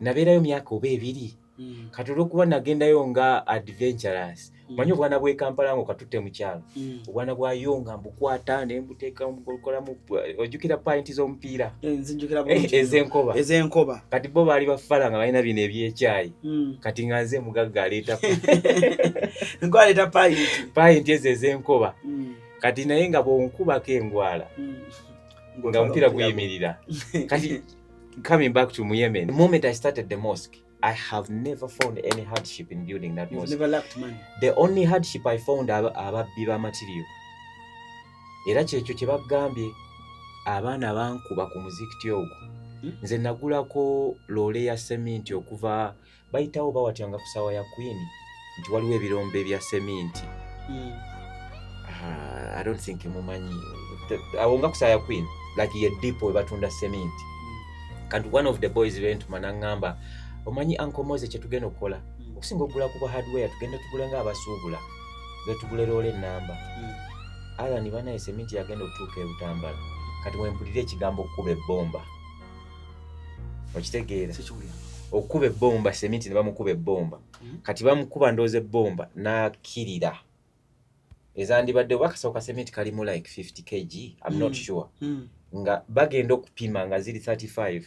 Nabeerayo myaka oba 2. Kati olwokuba nagendayo nga adventurous, manyi obwana bw'e Kampala nga okatutte mu kyalo, obwana bwayo nga mbukwata ne mbuteeka mukolamu, ojjukira pint z'omupiira? Eh, nzinjukira bulungi nnyo. Ez'enkoba. Ez'enkoba. Kati bo baali bafala nga balina bino ebyekyayi. Kati nga nze mugagga aleeta Nkwaleeta pint. Pint ezo ez'enkoba. Kati naye nga bw'onkubako engwala, nga omupiira guyimirira. Kati coming back to Muyemen, the moment I started the mosque, I have never found any hardship in building that You've mosque. never lacked money. The only hardship I found, ababbi ba material. Era kyekyo kye bagambye, abaana bankuba ku muzikiti ogwo. Nze nagulako loole ya seminti okuva bayitawo bawatyanga ku ssaawa ya Queen nti waliwo ebirombe bya seminti. Ah, I don't think mumanyi awo nga ku ssaawa ya Queen, like ye depot we batunda seminti. Kati one of the boys bentuma naŋŋamba, "Omanyi, Uncle Mose, kye tugenda okukola, okusinga okugula ku hardware, tugenda tugule nga abasuubula, tugule loole ennamba." Alan, banaye, seminti yagenda okutuuka e Butambala. Kati wempulira ekigambo okukuba ebbomba, okitegeera? Sikiwulira. Okukuba ebbomba, seminti ne bamukuba ebbomba. Kati bamukuba, ndooza ebbomba n'akkirira ezandibadde oba akasawo ka seminti kalimu like 50 kg, I'm not sure, nga bagenda okupima nga ziri 35.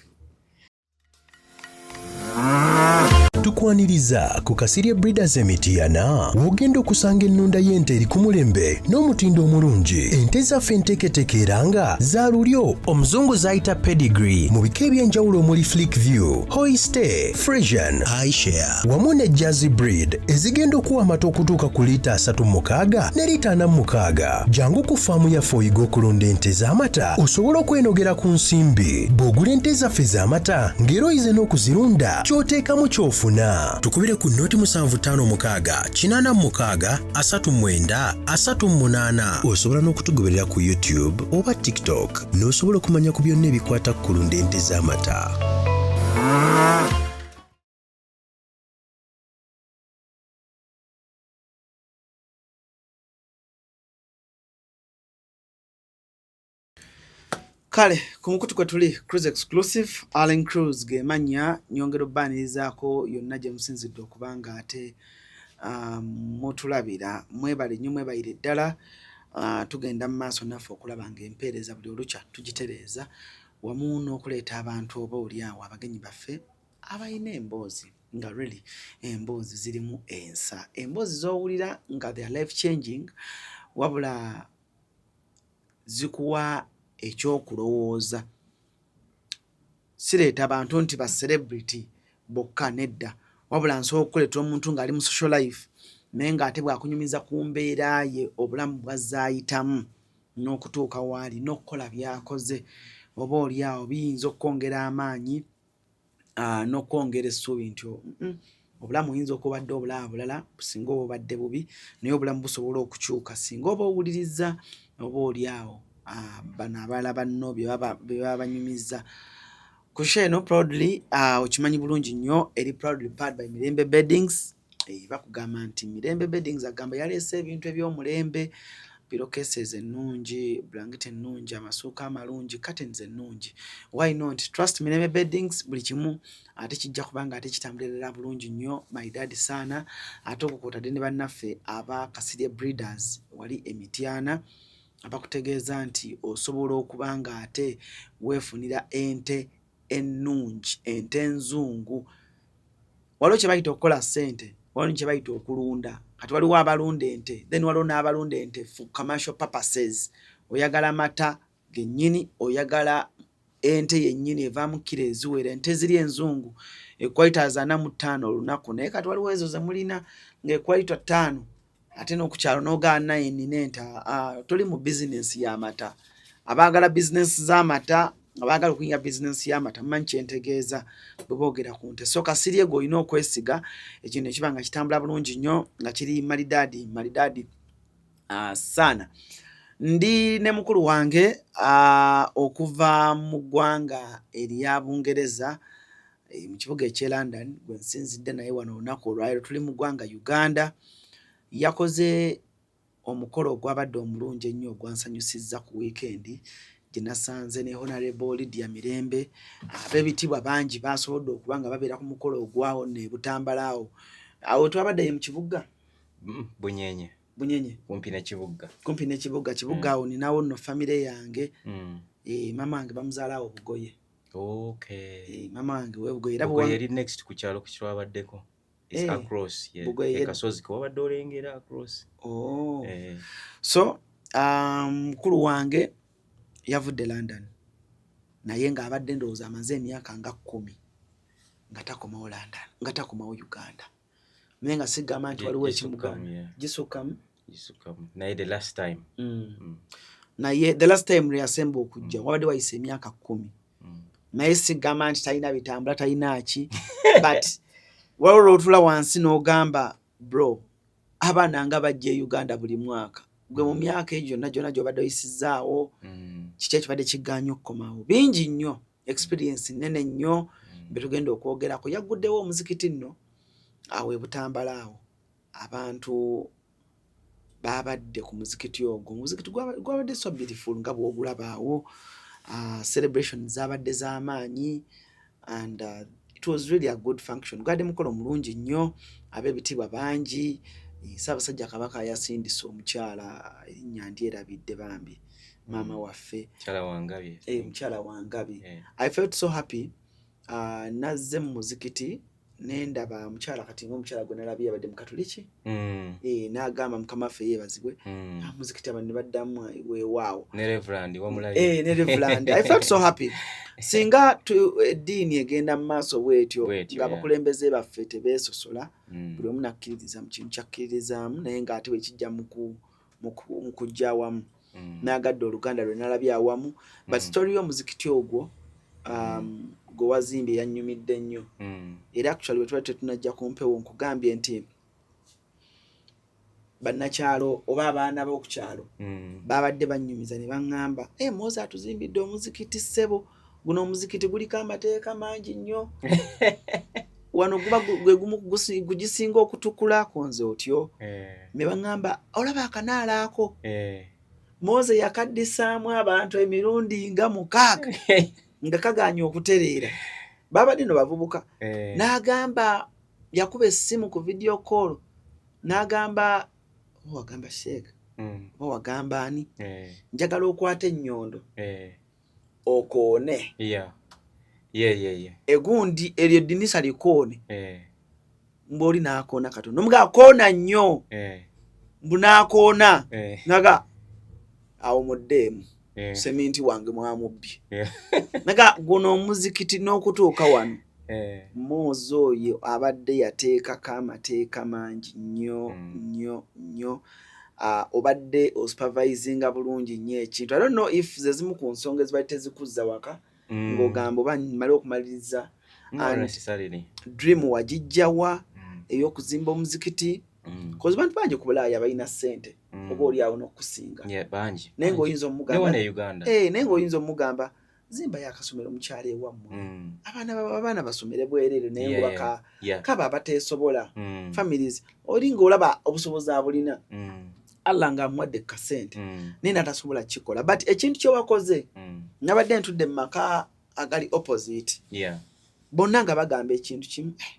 Tukwaniriza ku Kasirye Breeders Emitiyana, w'ogenda okusanga ennunda y'ente eri ku mulembe n'omutindo omulungi. Ente zaffe enteeketeeke era nga za lulyo omuzungu z'ayita pedigree, mu bika eby'enjawulo omuli Fleckvieh, Holstein Friesian, Ayrshire wamu ne Jersey breed, ezigenda okuwa amata okutuuka ku liita 36 ne liita 46. Jangu ku faamu yaffe oyiga okulunda ente z'amata, osobole okwenogera ku nsimbi. Bw'ogula ente zaffe ez'amata ng'era oyize n'okuzirunda, ky'oteekamu ky'ofuna. Tukubire ku 0756 86 39 38. Osobola n'okutugoberera ku YouTube oba TikTok n'osobola okumanya ku byonna ebikwata ku kulunda ente z'amata. Kale ku mukutu kwe tuli, Cruise Exclusive, Allen Cruise gemanya, nyongera obbaanirizaako yonna gye musinzidde okuba nga ate mutulabira. Mwebale nnyo, mwebalire ddala. Tugenda mu maaso naffe okulaba ng'empeereza buli olukya tugitereeza, wamu n'okuleeta abantu oba oli awo abagenyi baffe abalina emboozi nga really emboozi zirimu ensa, emboozi z'owulira nga they are life changing, wabula zikuwa ekyokulowooza. Sireeta bantu nti ba celebrity bokka, nedda, wabula nsobola okukuleetera omuntu ng'ali mu social life, naye ng'ate bw'akunyumiza ku mbeera ye, obulamu bw'azze ayitamu n'okutuuka waali n'okukola by'akoze, oba oli awo biyinza okukwongera amaanyi n'okwongera essuubi nti obulamu oyinza okubadde obulaba bulala singa oba obadde bubi, naye obulamu busobola okukyuka singa oba owuliriza oba oli awo bano abalala banno bye baba banyumizza. Ku show eno proudly, okimanyi bulungi nnyo, eri proudly powered by Mirembe Beddings. Bakugamba nti Mirembe Beddings agamba yaleese ebintu eby'omulembe, pillowcases ennungi, blanketi ennungi, amasuuka amalungi, curtains ennungi. Why not trust Mirembe Beddings? Buli kimu ate kijja kubanga ate kitambulira ddala bulungi nnyo maridadi saana. Ate okwo kwotadde ne bannaffe aba Kasirye Breeders wali Emityana, abakutegeeza nti osobola okuba nga ate weefunira ente ennungi, ente enzungu. Waliwo kye bayita okukola ssente, waliwo kye bayita okulunda. Kati waliwo abalunda ente, then waliwo n'abalunda ente for commercial purposes. Oyagala mata gennyini, oyagala ente yennyini evaamu kiro eziwera. Ente ziri enzungu equalitas 45 olunaku, naye kati waliwo ezo ze mulina ng'equalita 5, ate n'okukyalo n'ogaana naye nina ente. Toli mu bizinensi y'amata. Abaagala bizinensi z'amata, abaagala okuyingira bizinensi y'amata, mumanyi kyentegeeza bwe boogera ku nte. So Kasirye gwe olina okwesiga, ekintu ekiba nga kitambula bulungi nnyo, nga kiri malidaadi malidaadi saana. Ndi ne mukulu wange okuva mu ggwanga erya Bungereza, mu kibuga eky'e London, gwe nsinzidde naye wano olunaku olwaleero. Tuli mu ggwanga Uganda. Yakoze omukolo ogwabadde omulungi ennyo, ogwansanyusizza ku wiikendi. Gye nasanze ne Honorable Lydia Mirembe. Ab'ebitiibwa bangi basobodde okuba nga babeera ku mukolo ogwawo ne Butambala awo. Awo twabadde mu kibuga. Bunyenye. Bunyenye. Kumpi nekibuga. Kumpi n'ekibuga, kibuga awo ninawo nno famire yange. Maama wange bamuzaala awo Bugoye. Maama wange webugoye era Bugoye eri next ku kyalo kitwabaddeko. It's across, yeah. Bugoye. Akasozi kewabadde olengera across. Oh. So mukulu wange yavudde London, naye ng'abadde ndowooza amaze emyaka nga 10 nga takomawo London, nga takomawo Uganda, naye nga sigamba nti waliwo ekimugaana. Gisukkamu. Gisukkamu, naye the last time. Naye the last time lwe yasemba okujja wabadde wayise emyaka 10. Naye sigamba nti talina bitambula, talina ki, but waliwo lwotula wansi n'ogamba, "Bro, abaana nga bajja e Uganda buli mwaka, gwe mu myaka egyo gyonna gyonna gy'obadde oyisizaawo, kiki ekibadde kigaanye okukomawo?" Bingi nnyo, experience nene nnyo betugenda okwogerako. Yagguddewo omuzikiti nno awo e Butambala awo. Abantu babadde ku muzikiti ogwo. Omuzikiti gwabadde so beautiful nga bw'ogulaba awo. Celebration zabadde z'amaanyi and it was really a good function. Gwabadde mukolo mulungi nnyo, ab'ebitiibwa bangi. Ssaabasajja Kabaka yasindise omukyala, erinnya ndyerabidde, bambi maama waffe. Mukyala Wangabi. Mukyala Wangabi. I felt so happy. Nazze mu muzikiti nendaba mukyala, kati ngaomukyala gwe nalabye yabadde mukatuliki. N'agamba, "Mukama waffe yeebazibwe." Muzikiti abantu ne baddamu, "Weewaawo." Ne Reverend wamulabye? Ne Reverend. I felt so happy. Singa eddiini egenda mu maaso bwetyo, ng'abakulembeze baffe tebeesosola, buli omu nakkiririza mu kintu kyakkiririzaamu, naye ng'ate bwekijja mu kujja awamu, n'agadde oluganda lwe nalabye awamu. But story y'omuzikiti ogwo gwe wazimbye yannyumidde nnyo. Era actually bwe twali tetunajja ku mpewo, nkugambye nti bannakyalo oba abaana b'oku kyalo babadde bannyumiza ne baŋŋamba, "E, Moze atuzimbidde omuzikiti, ssebo. Guno omuzikiti guliko amateeka mangi nnyo wano, guba gwe gumu gugisinga okutukula." Konze otyo? Ne baŋŋamba, "Olaba akanaala ako, Moze yakaddisaamu abantu emirundi nga 6 nga kagaanye okutereera." Babadde no bavubuka. N'agamba yakuba essimu ku video call, n'agamba, oba wagamba sheeka oba wagamba ani, "Njagala okwata ennyondo okoone egundi eryo eddinisa likoone." Mbw'oli n'akoona katono, omugaa koona nnyo. Mbu n'akoona naga awo muddeemu seminti wange mwamubbye. Naga guno omuzikiti n'okutuuka wano, Moze oyo abadde yateekako amateeka mangi nnyo nnyo nnyo. Obadde osupervisinga bulungi nnyo ekintu. I don't know if ze zimu ku nsonga ezibadde tezikuzza waka, ng'ogamba oba mmale okumaliriza. Not And necessarily. dream wagijjawa ey'okuzimba omuzikiti? 'Cause bantu bangi ku Bulaaya balina ssente, oba oli awo n'okusinga. Yeah, bangi. Naye Bangi. ng'oyinza Ne omugamba wano e Uganda. Naye ng'oyinza omugamba, "Zimbayo akasomero mukyalo ewammwe, abaana basomere bwereere," naye ngo baka kaba abateesobola, families oli ng'olaba obusobozi abulina, Allah ng'amuwadde kasente, naye natasobola kukikola. But ekintu kyewakoze, nabadde ntudde mu maka agali opposite, bonna nga bagamba ekintu kimu, "Eh,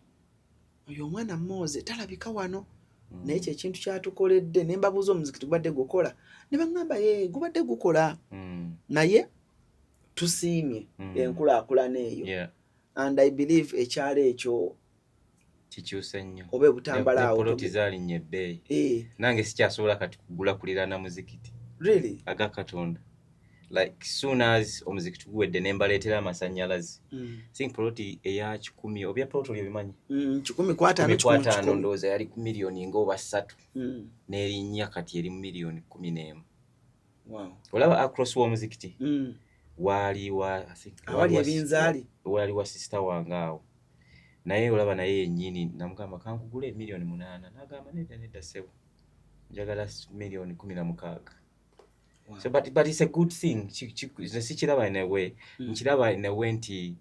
oyo omwana Moze talabika wano, naye kyo ekintu kyatukoledde." Ne mbabuuza, "Omuzikiti gubadde gukola?" Ne baŋŋamba, "Ye, gubadde gukola, naye tusiimye enkulaakulana eyo." And I believe ekyalo ekyo Kikyuse nnyo. oba ebutambala Ne awo poloti zaalinnya ebbeeyi. Nange sikyasobola kati kugula kuliraana muzikiti. Really? Aga Katonda. Like soon as omuzikiti guwedde ne mbaleetera amasannyalaze. Think poloti eya 100, obya poloti oli obimanyi? 150. Kumi ku ataano. 100. Ndowooza yali ku miliyoni nga oba 3 n'erinnya kati eri mu miliyoni 11. Olaba across w'omuzikiti waali wa, I think, Awali waali wa ebinzaali. Waali wa sister wange awo, naye olaba naye yennyini namugamba, "Kankugule miliyoni 8." N'agamba, "Nedda, nedda ssebo, njagala miliyoni 16." So but it's a good thing. Nze sikiraba in a way, nkiraba in a way nti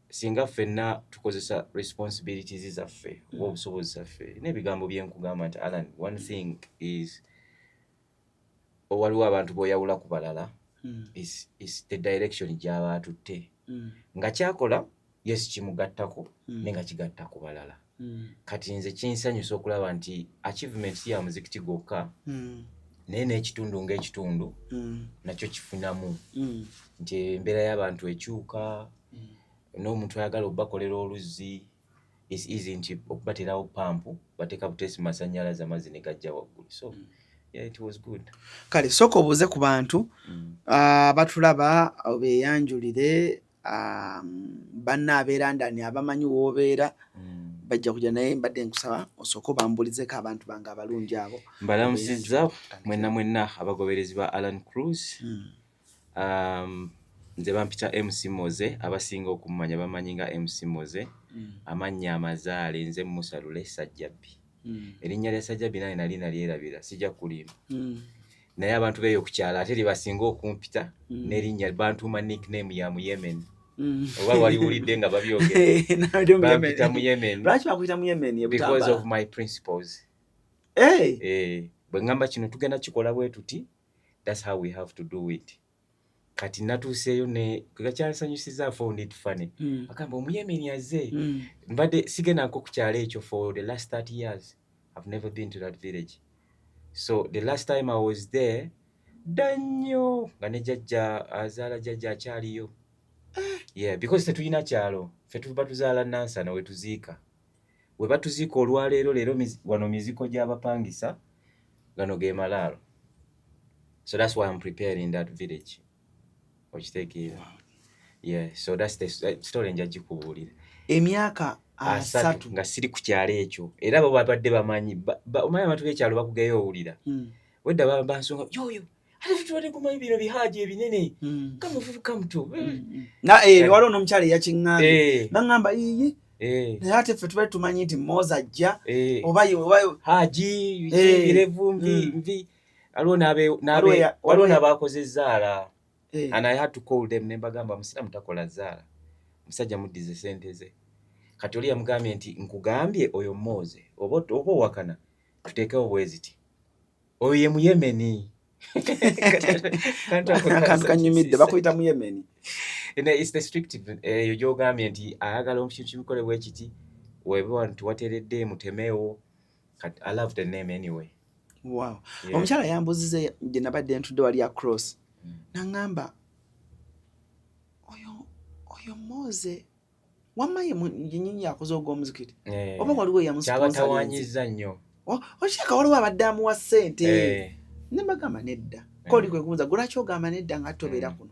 singa ffenna tukozesa responsibilities zaffe oba obusobozi zaffe n'ebigambo byenkugamba nti, Alan, one thing is, waliwo abantu b'oyawula ku balala. Is the direction gy'aba atutte nga kyakola, yes, kimugattako, naye nga kigatta ku balala. Kati nze kinsanyusa okulaba nti achievement si ya muzikiti gwokka, naye n'ekitundu ng'ekitundu nakyo kifunamu, nti embeera y'abantu ekyuka, n'omuntu ayagala obakolera oluzzi is easy nti okubaterawo pampu, bateeka buteesi masannyalaze, amazzi ne gajja waggulu. So yeah, it was good. Kale sooka obuuze ku bantu abatulaba, beeyanjulire banna ab'e London abamanyi w'obeera bajja kujja, naye mbadde nkusaba osooke obambulizeko abantu bange abalungi abo. Mbalamusizza mwenna mwenna abagoberezi ba Alan Cruz. Nze bampita MC Moze, abasinga okummanya bamanyi nga MC Moze. Amannya amazaale nze Musa Lule Sajjabbi. Erinnya lya Sajjabbi nange nali nalyerabira, sijja kulimba, naye abantu beeyo ku kyalo ate lyebasinga okumpita, n'erinnya bantuuma nickname ya mu Yemen. Oba waliwulidde nga babyogera, bampita mu Yemen. Lwaki bakuyita mu Yemen? Because of my principles. Hey. Eh, bwe ŋŋamba kino tugenda kikola bwe tuti, that's how we have to do it. Kati natuuseeyo ne kyansanyusiza, I found it funny. Agamba omuyemeni azze. Mbadde sigendako ku kyalo ekyo for the last 30 years. I've never been to that village. So the last time I was there, dda nnyo, nga ne jjajja azaala jjajja akyaliyo. Yeah, because tetulina kyalo, ffe tuba tuzaala Nansana we tuziika, we batuziika olwaleero leero wano miziko gy'abapangisa, gano ge malaalo. So that's why I'm preparing that village, okitegeera? Yeah, so that's the story, nja gikubuulira. Emyaka 30 30 nga siri ku kyalo ekyo, era bo babadde bamanyi omanyi abantu b'ekyalo bakugeyo owulira. Wedda bansonga yoyo, ate ffe tubadde kumanyi bino bihaaji ebinene nga muvubuka muto. Na waliwo n'omukyala eyakiŋŋambye, baŋŋamba iye, naye ate ffe tubadde tumanyi nti Moze ajja oba haji birevu nvi nvi, waliwo Waliwo waliwo n'abakoze zaala and I had to call them ne mbagamba, musiraamu takola zaala, musajja muddize sente ze. Kati oli yamugambye nti nkugambye oyo Moze, oba owakana tuteekewo bweziti, oyo ye Muyemeni. Akantu kanyumidde, bakuyita mu Yemeni. It's the strict eyo gy'ogambye nti ayagala omukintu kimukole bwe kiti, weba nti wateredde mutemeewo. Kati I love the name anyway. Wow. Yeah. Omukyala yambuzize gye nabadde ntudde wali across, naŋŋamba oyo Moze wamma ye yennyini yakoze ogw'omuzikiti oba waliwo eyamusponsorinze? Kyabatawaanyizza nnyo. Okireka waliwo abadde amuwa ssente. Ne mbagamba nedda. Ko oli kwe kubuuza, gwe lwaki ogamba nedda nga tobeera kuno?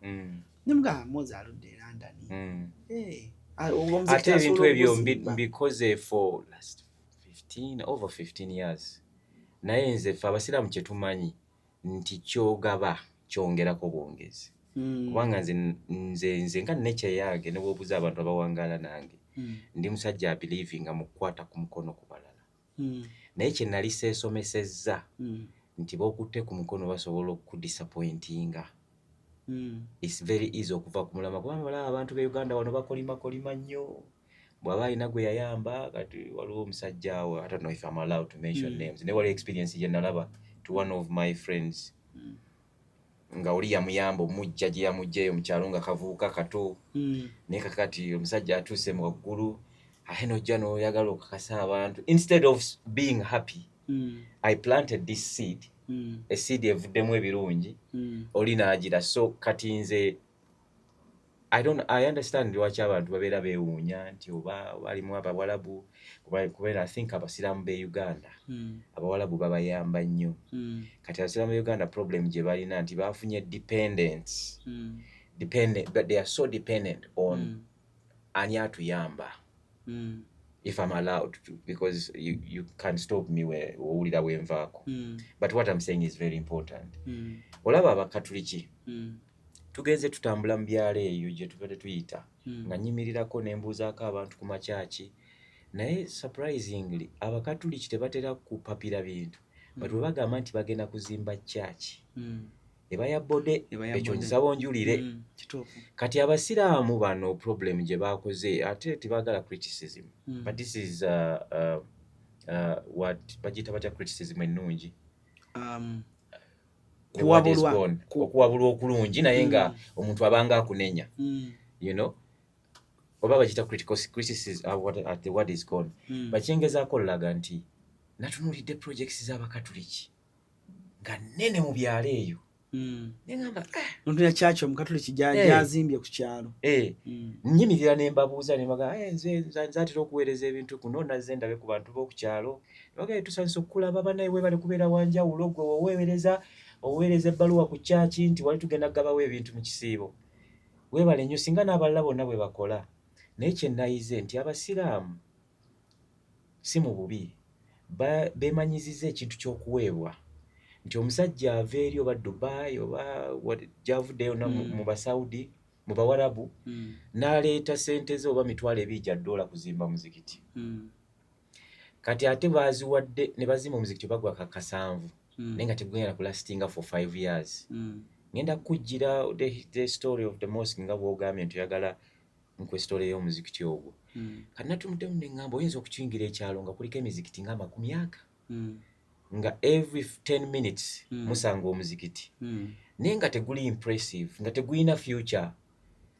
Ne mugamba Moze aludde e London. Ogw'omuzikiti Ate ebintu asobola ebyo okuguzimba. mbikoze for last 15, over 15 years, naye nze ffe abasiraamu kye tumanyi nti kyogaba kyongerako bwongezi, kubanga nze nga nature yange, ne bw'obuuza abantu abawangaala nange, ndi musajja abelievinga mu kukwata ku mukono ku balala, naye kye nali seesomesezza nti b'okutte ku mukono basobola okukudisappointinga. It's very easy okuva ku mulamwa, kubanga balaba abantu b'e Uganda wano bakolimakolima nnyo. Bw'aba alina gwe yayamba, kati waliwo omusajja awo, I don't know if I'm allowed to mention names, naye waliwo experience gye nalaba to one of my friends, nga oli yamuyamba omujja gye yamuggyayo mu kyalo nga kavubuka kato, naye kakati omusajja atuuse mu waggulu, ate n'ojja n'oyagala okakasa abantu instead of being happy, I planted this seed, eseed evuddemu ebirungi, oli n'agira. So kati nze I don't, I understand lwaki abantu babeera beewuunya nti oba balimu abawalabu, kubeera I think abasiraamu b'e Uganda, abawalabu babayamba nnyo. Kati abasiraamu b'e Uganda problem gye balina nti bafunye dependence, dependent, but they are so dependent on ani atuyamba, if I'm allowed to, because you can stop me where owulira bwenvaako, but what I'm saying is very important. Olaba abakatuliki, tugenze tutambula mu byalo eyo gye tubadde tuyita, nga nyimirirako ne mbuuzaako abantu ku makyaki, naye surprisingly abakatuliki tebatera kupapira bintu, but bwe bagamba nti bagenda kuzimba kyaki, eba ya bode. Eba ya Ekyo bode. nsaba onjulire. Kituufu. Kati abasiraamu bano problem gye bakoze, ate tebaagala criticism, but this is what bagiyita batya, criticism ennungi? The word is Kuwabulwa. gone. Okuwabulwa okulungi, naye nga omuntu abanga akunenya, oba bagita critical criticism, the word is gone. Bakyengezaako olulaga nti natunuulidde projects z'abakatuliki nga nnene mu byalo eyo, neŋamba, "Ah, Ntunya kyaki omukatuliki gyazimbye ku kyalo. Nyimirira ne mbabuuza ne mbagamba, "Eh, nze atera okuweereza ebintu kuno, nazze ndabe ku bantu b'oku kyalo." Nebagamba, "Tusanyusa okukulaba bannaye, weebale kubeera wanjawulo, gwe oweereza ebbaluwa ku kyaki nti wali tugenda kugabawo ebintu mu kisiibo, weebale nnyo, singa n'abalala bonna bwe bakola." Naye kye nayize nti abasiraamu si mu bubi, beemanyizizza ekintu ky'okuweebwa, nti omusajja ava eri oba Dubai oba gy'avuddeyo yonna mu Basaudi, mu Bawarabu, n'aleeta sente ze oba 20,000 gya dola kuzimba muzikiti. Kati ate baaziwadde ne bazimba omuzikiti oba gwa 7, naye nga tegugenda kulastinga for 5 years. Ngenda kukujjira the story of the mosque nga bw'ogambye nti oyagala nkuwe story y'omuzikiti ogwo. Kati natumuddemu ne ŋŋamba, oyinza okukiyingira ekyalo nga kuliko emizikiti nga amakumi aga, nga every 10 minutes musanga omuzikiti, naye nga teguli impressive, nga tegulina future,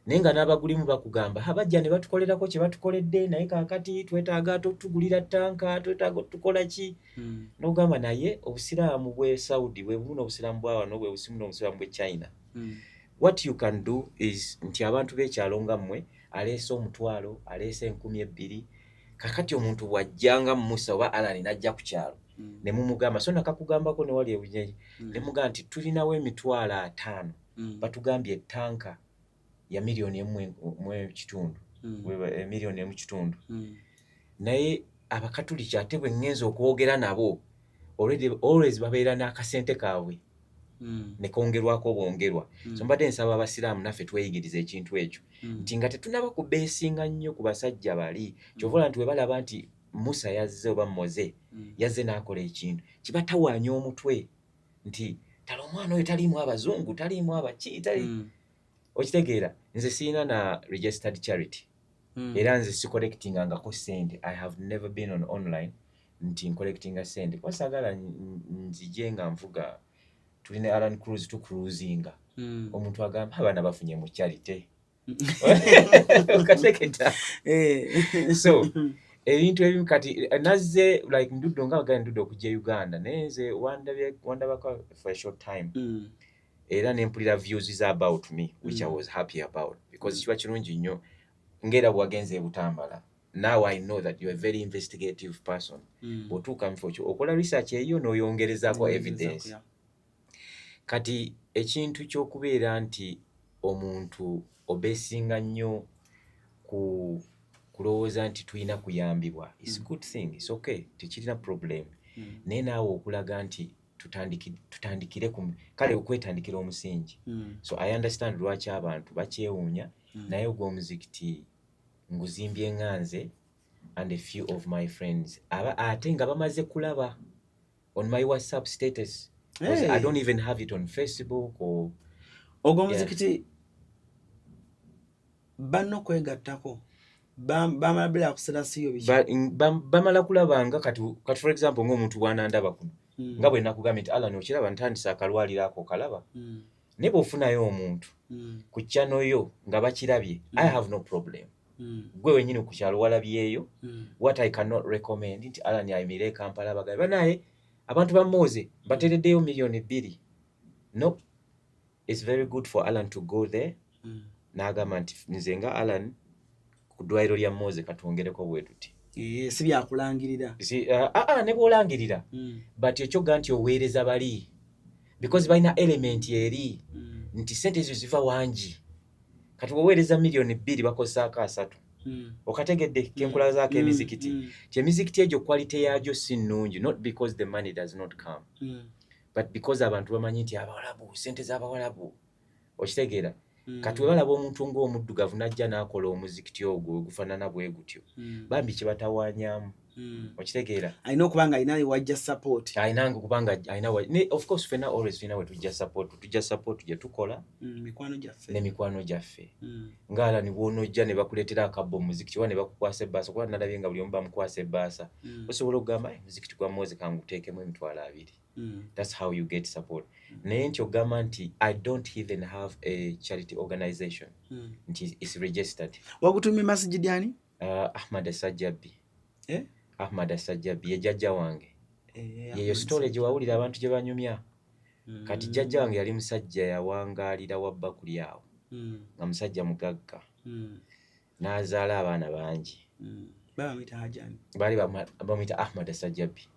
naye nga n'abagulimu bakugamba, "Ha, bajja ne batukolerako kye batukoledde, naye kaakati twetaaga tugulira tanka, twetaaga tukola ki." N'ogamba, naye obusiraamu bwe Saudi bwe bumu n'obusiraamu bwa wano, bwe busimu n'obusiraamu bwe China. What you can do is nti abantu b'ekyalo nga mmwe, aleese 500, aleese 2000. Kakati omuntu bw'ajjanga Musa oba Alani n'ajja ku kyalo, ne mumugamba, so nakakugambako ne wali ebunyenye, ne mugamba nti tulinawo 50,000, batugambye ettanka ya 1.5 million, 1.5 million, naye abakatuliki ate bwe ŋŋenza okwogera nabo, already always babeera n'akasente kaabwe ne kongerwako bwongerwa. So mbadde nsaba abasiraamu naffe tweyigiriza ekintu ekyo, nti nga tetunaba kubeesinga nnyo ku basajja bali. Kyova olaba nti we balaba nti Musa yazze oba Moze yazze n'akola ekintu, kibatawaanya omutwe nti tala omwana oyo taliimu abazungu, taliimu abaki, tali. Okitegeera, nze siina na registered charity, era nze sicollectingangako sente. I have never been on online nti ncollectinga sente, kuba saagala nzije nga nvuga, tulina Alan Cruise, tucruisinga, omuntu agamba abaana bafunye mu charity, okateketa. So ebintu ebimu kati nazze like ndudde nga bagala ndudde okujja e Uganda, naye nze wandabako for a short time, era nempulira views za about me, which I was happy about, because kiba kirungi nnyo ng'era bwagenze e Butambala. Now I know that you are a very investigative person. Bw'otuuka mu kifo kyo okola research eyo n'oyongerezaako evidence. Kati ekintu ky'okubeera nti omuntu obeesinga nnyo ku kulowooza nti tulina kuyambibwa is good thing, is okay, tekirina problem, naye naawe okulaga nti tutandikire ku kale okwetandikira omusingi. So I understand lwaki abantu bakyewuunya, naye ogwo omuzikiti nguzimbye nga nze and a few of my friends, aba ate nga bamaze kulaba on my WhatsApp status. 'Cause I Hey. don't even have it on Facebook or Ogwo omuzikiti banno kwegattako bamala bila kusera siyo biki? Bamala kulaba nga kati for example ng'omuntu bw'anandaba kuno, nga bwe nakugambye nti Alan okiraba ntandise akalwaliro ako kalaba, naye bw'ofunayo omuntu ku channel yo nga bakirabye, I have no problem. Gwe wennyini ku kyalo walabyeyo. What I cannot recommend nti Alan ayimirire e Kampala bagabe banaye abantu ba Moze bateereddeyo 2 million. No, it's very good for Alan to go there n'agamba nti nze nga Alan ku ddwaliro lya Moze katwongereko bwe tuti. Eh, si byakulangirira. Ne bw'olangirira, but ekyoga nti oweereza bali because balina element eri nti sente ezo ziva wangi. Kati bw'oweereza 2 million bakozesaako 3. Okategedde kenkulazaako emizikiti? Ti emizikiti egyo quality yaagyo si nnungi, not because the money does not come, but because abantu bamanyi nti abawalabu, sente z'abawalabu, okitegeera? Kati we balaba omuntu ng'omuddugavu n'ajja n'akola omuzikiti ogwo ogufaanana bwe gutyo, bambi kibatawaanyaamu. Okitegeera? Alina okuba nga alina wajja support. Alina kubanga alina of course fenna always tulina we tujja support, tujja support gye tukola. Mikwano gyaffe. N'emikwano gyaffe. Ngaala ni bw'onojja ne bakuleetera akabbo mu muzikiti oba ne bakukwasa ebbaasa, kuba nalabye nga buli omu bamukwasa ebbaasa, osobola okugamba, "Eh, muzikiti gwa Moze kanguteekemu 20,000." That's how you get support. Naye nti ogamba nti I don't even have a charity organization nti is registered. Wagutumye masijidi ani? Ahmad Sajjabi. Eh? Ahmad Sajjabi ye jjajja wange. Eh, yeyo story gye wawulira abantu gye banyumya. Kati jjajja wange yali musajja yawangaalira wa Bakuli awo, nga musajja mugagga, n'azaala abaana bangi. Bamwita hajani? Baali bamuyita Ahmad Sajjabi.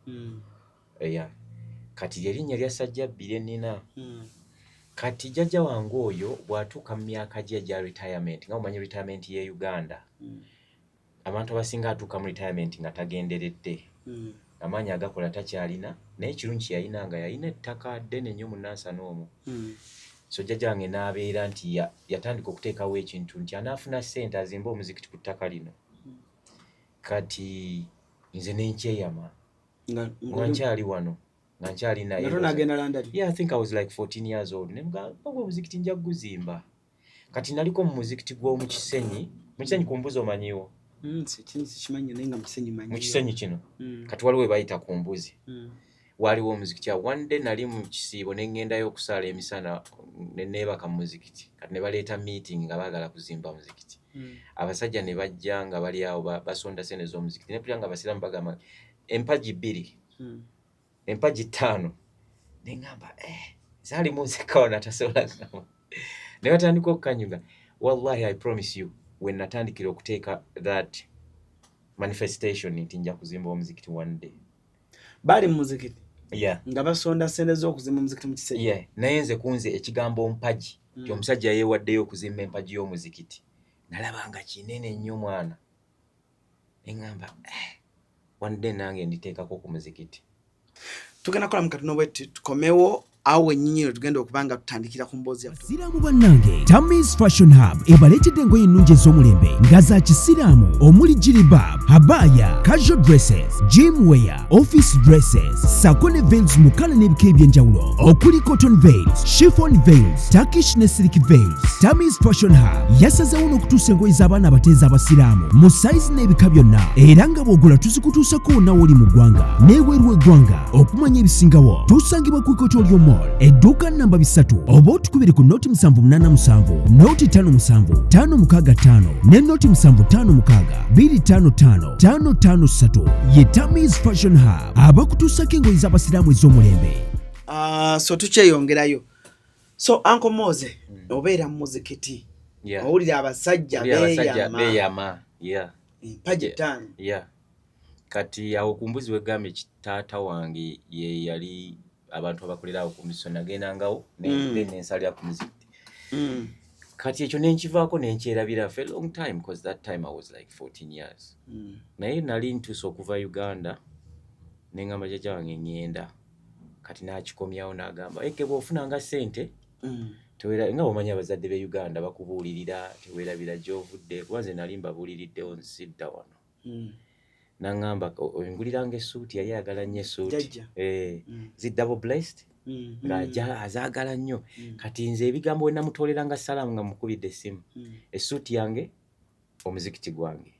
Yeah. Kati lyerinnya lya Sajjabbi lye nnina. Kati jjajja wange oyo bw'atuuka mu myaka gye egya retirement, nga omanyi retirement ye Uganda, abantu abasinga atuuka mu retirement nga tagenderedde, amaanyi agakola takyalina, naye ekirungi kye yalina nga yalina ettaka ddene nnyo mu Nansana omwo. So jjajja wange n'abeera nti yatandika okuteekawo ekintu nti anaafuna ssente azimbe omuzikiti ku ttaka lino. Kati nze nenkyeyama nga nkyali wano, nga nkyalina nga tonagenda London. Yeah, I think I was like 14 years old. Nemugamba, ogwo omuzikiti nja kuguzimba. Kati naliko mu muzikiti gw'omu Kisenyi, mu Kisenyi ku mbuzi, omanyiwo? Sikimanyi, naye nga mu Kisenyi manyiyo. Mu Kisenyi kino. Kati waliwo we bayita ku mbuzi. Waliwo omuzikiti awo. One day nali mu kisiibo ne ŋŋendayo okusaala emisana, ne neebaka mu muzikiti. Kati ne baleeta meeting nga baagala kuzimba muzikiti. Abasajja ne bajja nga bali awo basonda ssente z'omuzikiti. Ne mpulira nga abasiraamu bagamba empagi 2, empagi 5. Ne ŋŋamba, eh, zaalimu nzekka wano atasobola kugamba. Ne batandika okukanyuga. Wallahi, I promise you, we natandikira okuteeka that manifestation nti nja kuzimba omuzikiti one day. Baali mu muzikiti? Yeah. Nga basonda ssente z'okuzimba omuzikiti mu Kisenyi? Yeah. Naye nze kunze ekigambo mpagi, nti omusajja yeewaddeyo okuzimba empagi y'omuzikiti, nalaba nga kinene nnyo mwana. Ne ŋŋamba, eh, one day nange nditeekako ku muzikiti. Tugenda kukola mu katono bwe tukomewo awo wennyini tugenda okuba nga tutandikira ku mboozi yaffe. Basiraamu bannange, Tamis Fashion Hub ebaleetedde engoye ennungi ez'omulembe nga za kisiraamu omuli jilbab, abaya, casual dresses, gym wear, office dresses sako ne veils mu color n'ebika ebyenjawulo okuli cotton veils, chiffon veils, Turkish ne silk veils. Tamis Fashion Hub yasazeewo n'okutuusa engoye z'abaana abato ez'abasiraamu mu sayizi n'ebika byonna, era nga bw'ogula tuzikutuusako wonna w'oli mu ggwanga n'ebweru w'eggwanga. Okumanya ebisingawo, tusangibwa ku Equatorial Mall, edduuka namba 3, oba otukubire ku 0787 057 565 ne 0756 255 553. Ye Tamis Fashion Hub, abakutuusako engoye z'abasiraamu ez'omulembe. Ah, so tukyeyongerayo. So Uncle Moze, obeera mu muzikiti, owulira abasajja Owulira abasajja beeyama beeyama. Yeah. empagi 5. Yeah. Kati awo ku mbuzi wegambye taata wange ye yali abantu abakolera awo ku mbuzi, so nagendangawo then nensalira ku muzikiti. Kati ekyo nenkivaako nenkyerabira for a long time, because that time I was like 14 years. Naye nali ntuuse okuva Uganda, neŋŋamba jjajja wange ŋŋenda. Kati n'akikomyawo n'agamba, eke bw'ofunanga ssente tewera, nga bw'omanyi abazadde b'e Uganda bakubuulirira, teweerabira gy'ovudde, kuba nze nali mbabuuliriddewo nsidda wano. N'aŋŋamba onguliranga essuuti, yali ayagala nnyo essuuti. Jjajja. Eh, zi double breast, ng'aja azaagala nnyo. Kati nze ebigambo we namutooleranga salaamu nga mukubidde essimu, essuuti yange, omuzikiti gwange,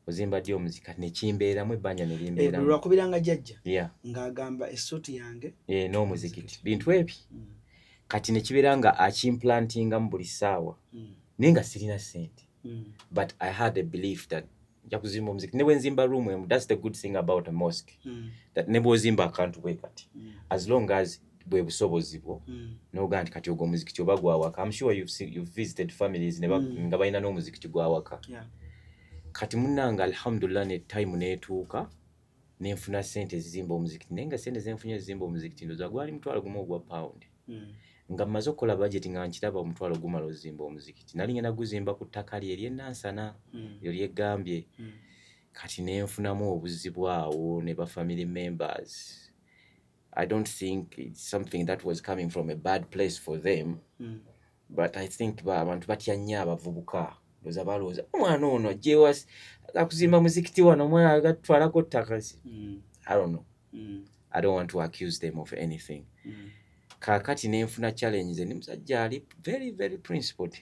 ozimba ddi omuzikiti? Kati nekimbeeramu ebbanja ne Eh, buli limbeeramu. lwakubiranga jjajja ng'agamba essuuti yange. Eh, n'omuzikiti, bintu ebi. Kati ne kibeera nga akimplantingamu buli ssaawa, naye nga sirina ssente, but I had a belief that nja kuzimba omuzikiti ne bwe nzimba room emu. That's the good thing about a mosque, that ne bw'ozimba akantu bwe kati, as long as bwe busobozi bwo, n'ogamba nti kati ogwo omuzikiti oba gwawaka. I'm sure you've visited families ne nga balina n'omuzikiti gwawaka. Kati munnange, alhamdulillah, ne time n'etuuka nenfuna ssente ezizimba omuzikiti, naye nga ssente zenfunye ezizimba omuzikiti ndowooza gwali 10,000 ogwa pound. Nga mmaze okukola budget nga nkiraba 10,000 gumala ozimba omuzikiti. Nali ngenda guzimba ku ttaka lye ery'enansana eryo lyeggambye. Kati nenfunamu obuzibu awo ne ba family members. I don't think it's something that was coming from a bad place for them, but I think abantu batya nnyo abavubuka. Ndowooza balowooza omwana ono ajjewa akuzimba muzikiti wano, omwana agatwalako ttaka. I don't know. I don't want to accuse them of anything. Kaakati nenfuna challenge. Nze ndi musajja ali very very principled.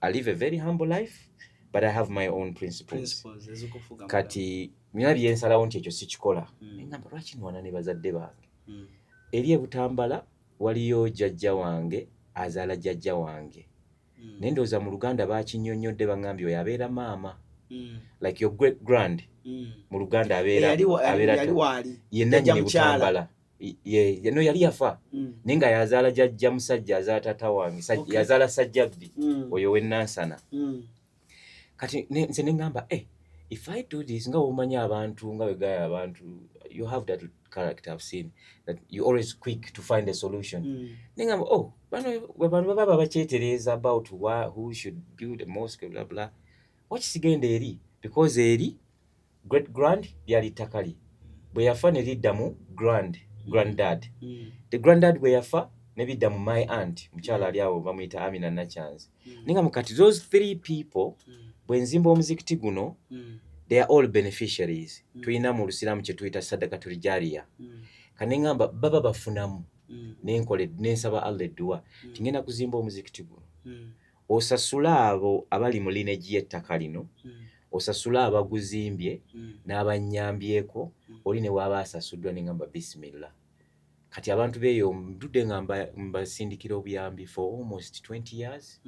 I live a very humble life, but I have my own principles. Principles ezikufuga mu Kati nina byensalawo nti ekyo sikikola. Neŋŋamba, lwaki nwana ne bazadde bange? Eri ebutambala waliyo jjajja wange azaala jjajja wange. Naye ndowooza mu Luganda bakinnyonnyodde, baŋŋambye oyo abeera maama, like your great grand. Mu Luganda abeera Yali abeera yali waali ye jjajja nannyini mukyala. Butambala. No, yali yafa, naye nga yazaala jjajja musajja azaala taata wange. Yazaala Sajjabbi, oyo w'ennansana. Kati nze ne ŋŋamba, eh, if I do this, nga womanyi abantu nga wegaya abantu, you have that character I've seen that you always quick to find a solution. Ne ŋŋamba, oh, bano bwe bano baba bakyetereeza about who should build a mosque, blah blah, wakisigenda eri, because eri great grand lyali ttaka lye, bwe yafa ne lidda mu grand granddad. The granddad bwe yafa ne bidda mu my aunt, mukyala ali awo bamuyita Amina Nakyanzi. Naye nga mukati those three people, bwe nzimba omuzikiti guno, they are all beneficiaries. Tulina mu Lusiraamu kye tuyita sadakatul jariya. Kane ŋŋamba baba bafunamu. Nenkole nensaba Allah edduwa tingenda kuzimba omuzikiti guno, osasule abo abali mu lineage y'ettaka lino, osasule abaguzimbye n'abanyambyeko. Oli ne waaba asasuddwa, ne ŋŋamba bisimillah. Kati abantu beeyo ndudde nga mbasindikira obuyambi for almost 20 years.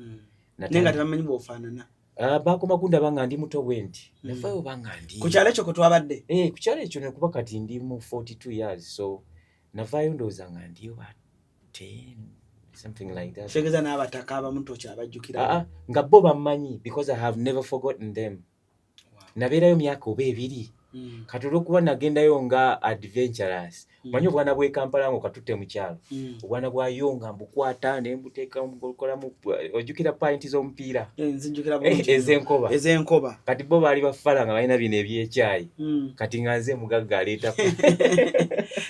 Naye nga tebamanyi bw'ofaanana. Ah, bakoma kundaba nga ndi muto bwe nti. Nafaayo oba nga ndi Ku kyalo ekyo kwe twabadde. Eh, ku kyalo ekyo, nekuba kati ndi mu 42 years, so navaayo ndowooza nga ndi oba 10, something like that. Kitegeeza n'abataka abamu tokyabajjukira. Ah, ah, nga bo bammanyi because I have never forgotten them. Nabeerayo myaka oba 2. Kati olwokuba nagendayo nga adventurous, manyi obwana bw'e Kampala nga okatutte mu kyalo, obwana bwayo nga mbukwata ne mbuteeka mbukolamu, ojjukira payinti z'omupiira? Eh, nzijukira bulungi. Ez'enkoba. Ez'enkoba. Kati bo baali bafala nga balina bino ebyekyayi. Kati nga nze mugagga aleeta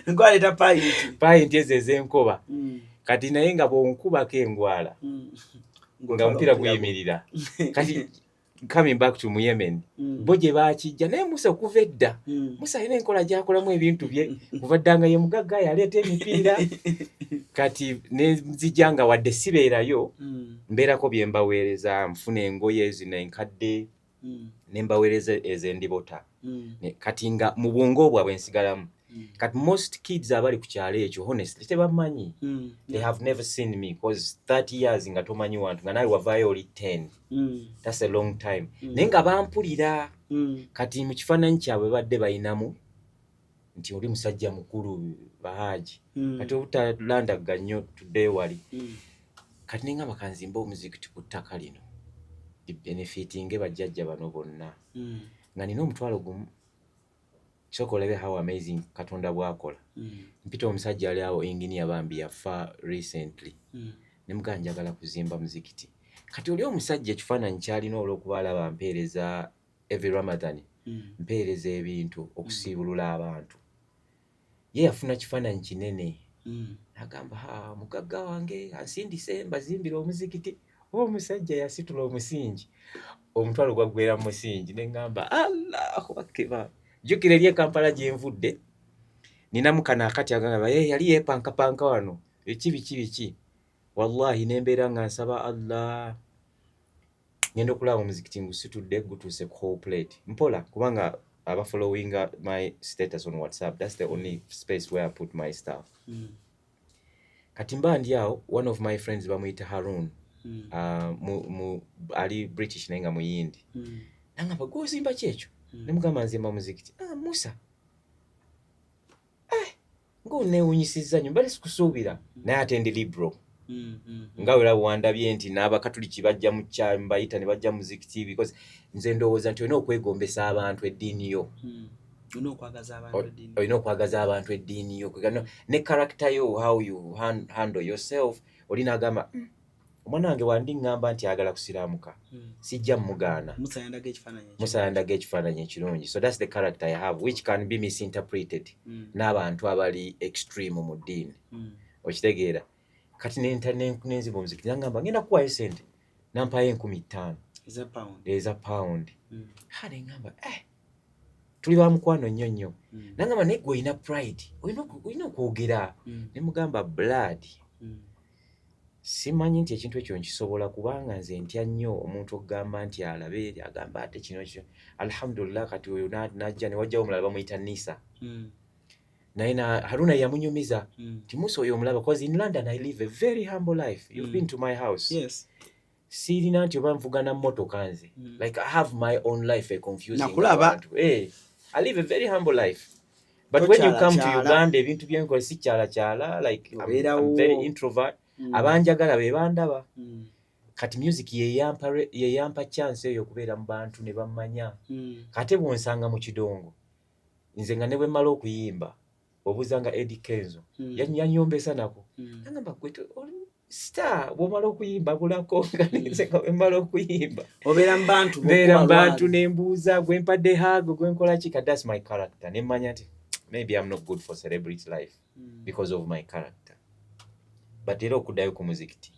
Gwaleeta payinti. Payinti ezo ez'enkoba. Kati naye nga bw'onkubako engwala, nga omupiira guyimirira. Kati coming back to Muyemen, bo gye bakijja, naye Musa okuva edda, Musa alina enkola gy'akolamu ebintu bye, kuva dda nga ye mugagga yaleeta emipiira. Kati nenzija nga wadde sibeerayo, mbeerako bye mbaweereza, nfuna engoye zino enkadde ne mbaweereza ez'endibota. Kati nga mu bwongo bwabwe nsigalamu. Kati most kids abali ku kyalo ekyo honestly tebamanyi. They have never seen me because 30 years nga tomanyi wantu, nga naawe wavaayo oli 10. That's a long time. Naye nga bampulira. Kati mu kifaananyi kyabwe badde balinamu nti oli musajja mukulu, bahaaji. Kati obutalandagga nnyo, tuddeyo wali. Kati ne ngamba kanzimbe omuzikiti ku ttaka lino benefitinge bajjajja bano bonna. Nga nina 10,000. Sooka olabe how amazing Katonda bw'akola. Mpita omusajja ali awo, engineer, bambi yafa recently. Ne mugamba njagala kuzimba muzikiti. Kati oli omusajja ekifaananyi ky'alina, olw'okuba alaba mpeereza every Ramadan, mpeereza ebintu okusiibulula abantu, ye yafuna kifaananyi kinene. N'agamba, ha, mugagga wange ansindise mbazimbire omuzikiti. Oba omusajja yasitula omusingi, 10,000 gwaggwera mu musingi. Ne ŋŋamba Allahu akibar. Jjukira eri e Kampala gye nvudde, ninamu kano akati agamba, "Hey, yali yeepankapanka wano biki biki biki." Wallahi ne mbeera nga nsaba Allah, ngenda okulaba omuzikiti ngusitudde, gutuuse ku whole plate mpola, kubanga aba followinga my status on WhatsApp, that's the only space where I put my stuff. Kati mba ndi awo, one of my friends bamuyita Harun, ali British naye nga muyindi. Nangamba, gwozimba ki ekyo? Nemugamba nzimba muzikiti. Ah, Musa, eh, ngaoneewunyisizza nnyo, mbadde sikusuubira, naye ate ndi liberal. Nga wera wandabye nti n'abakatuliki bajja mu kya mbayita ne bajja muzikiti, because nze ndowooza nti olina okwegombesa abantu eddiini yo. Olina okwagaza abantu eddiini. Olina okwagaza abantu eddiini yo. Ne character yo, how you handle yourself. Oli n'agamba, omwana wange wandi ŋŋamba nti ayagala kusiraamuka, sijja mmugaana." Musa yandaga ekifaananyi ekyo. Musa yandaga ekifaananyi ekirungi. So that's the character I have, which can be misinterpreted n'abantu abali extreme mu ddiini. Okitegeera? Kati nenzimba omuzikiti, nangamba ngenda kuwayo sente, nampayo 5,000. Eza pound. Eza pound. Ha, neŋŋamba, eh, tuli ba mukwano nnyo nnyo. Nangamba, naye gwe olina pride, olina okwogera. Ne mugamba, blood, simanyi nti ekintu ekyo nkisobola, kubanga nze ntya nnyo omuntu okugamba nti alabe agamba ate kino kino. Alhamdulillah, kati oyo najja ne wajjawo omulala bamuyita Nisa. Naye na Haruna yamunyumiza nti, "Musa oyo omulaba?" Because in London I live a very humble life. You've been to my house. Yes. Siirina nti oba nvuga na mmotoka nze. Like, I have my own life, a confusing Nakulaba. abantu. Hey, I live a very humble life, but when you come to Tokyala-kyala. Uganda, ebintu byenkola si kyalakyala, like Obeerawo. I'm very introvert. Abanjagala be bandaba. Kati music yeyampa chance eyo okubeera mu bantu ne bammanya. Kate bwonsanga mu kidongo, nze nga ne bwe mmala okuyimba, obuuza nga Eddie Kenzo, yanyombesa nako. Nagamba, "Gwe oli star, bw'omala okuyimba bulako." Nga nze nga bwe mmala okuyimba, obeera mu bantu. Mbeera mu bokuba bantu, lwali. Nembuuza gwe mpadde hug, gwe nkola ki. Ka that's my character. Nemmanya nti maybe I'm not good for celebrity life because of my character. But era okuddayo ku muzikiti,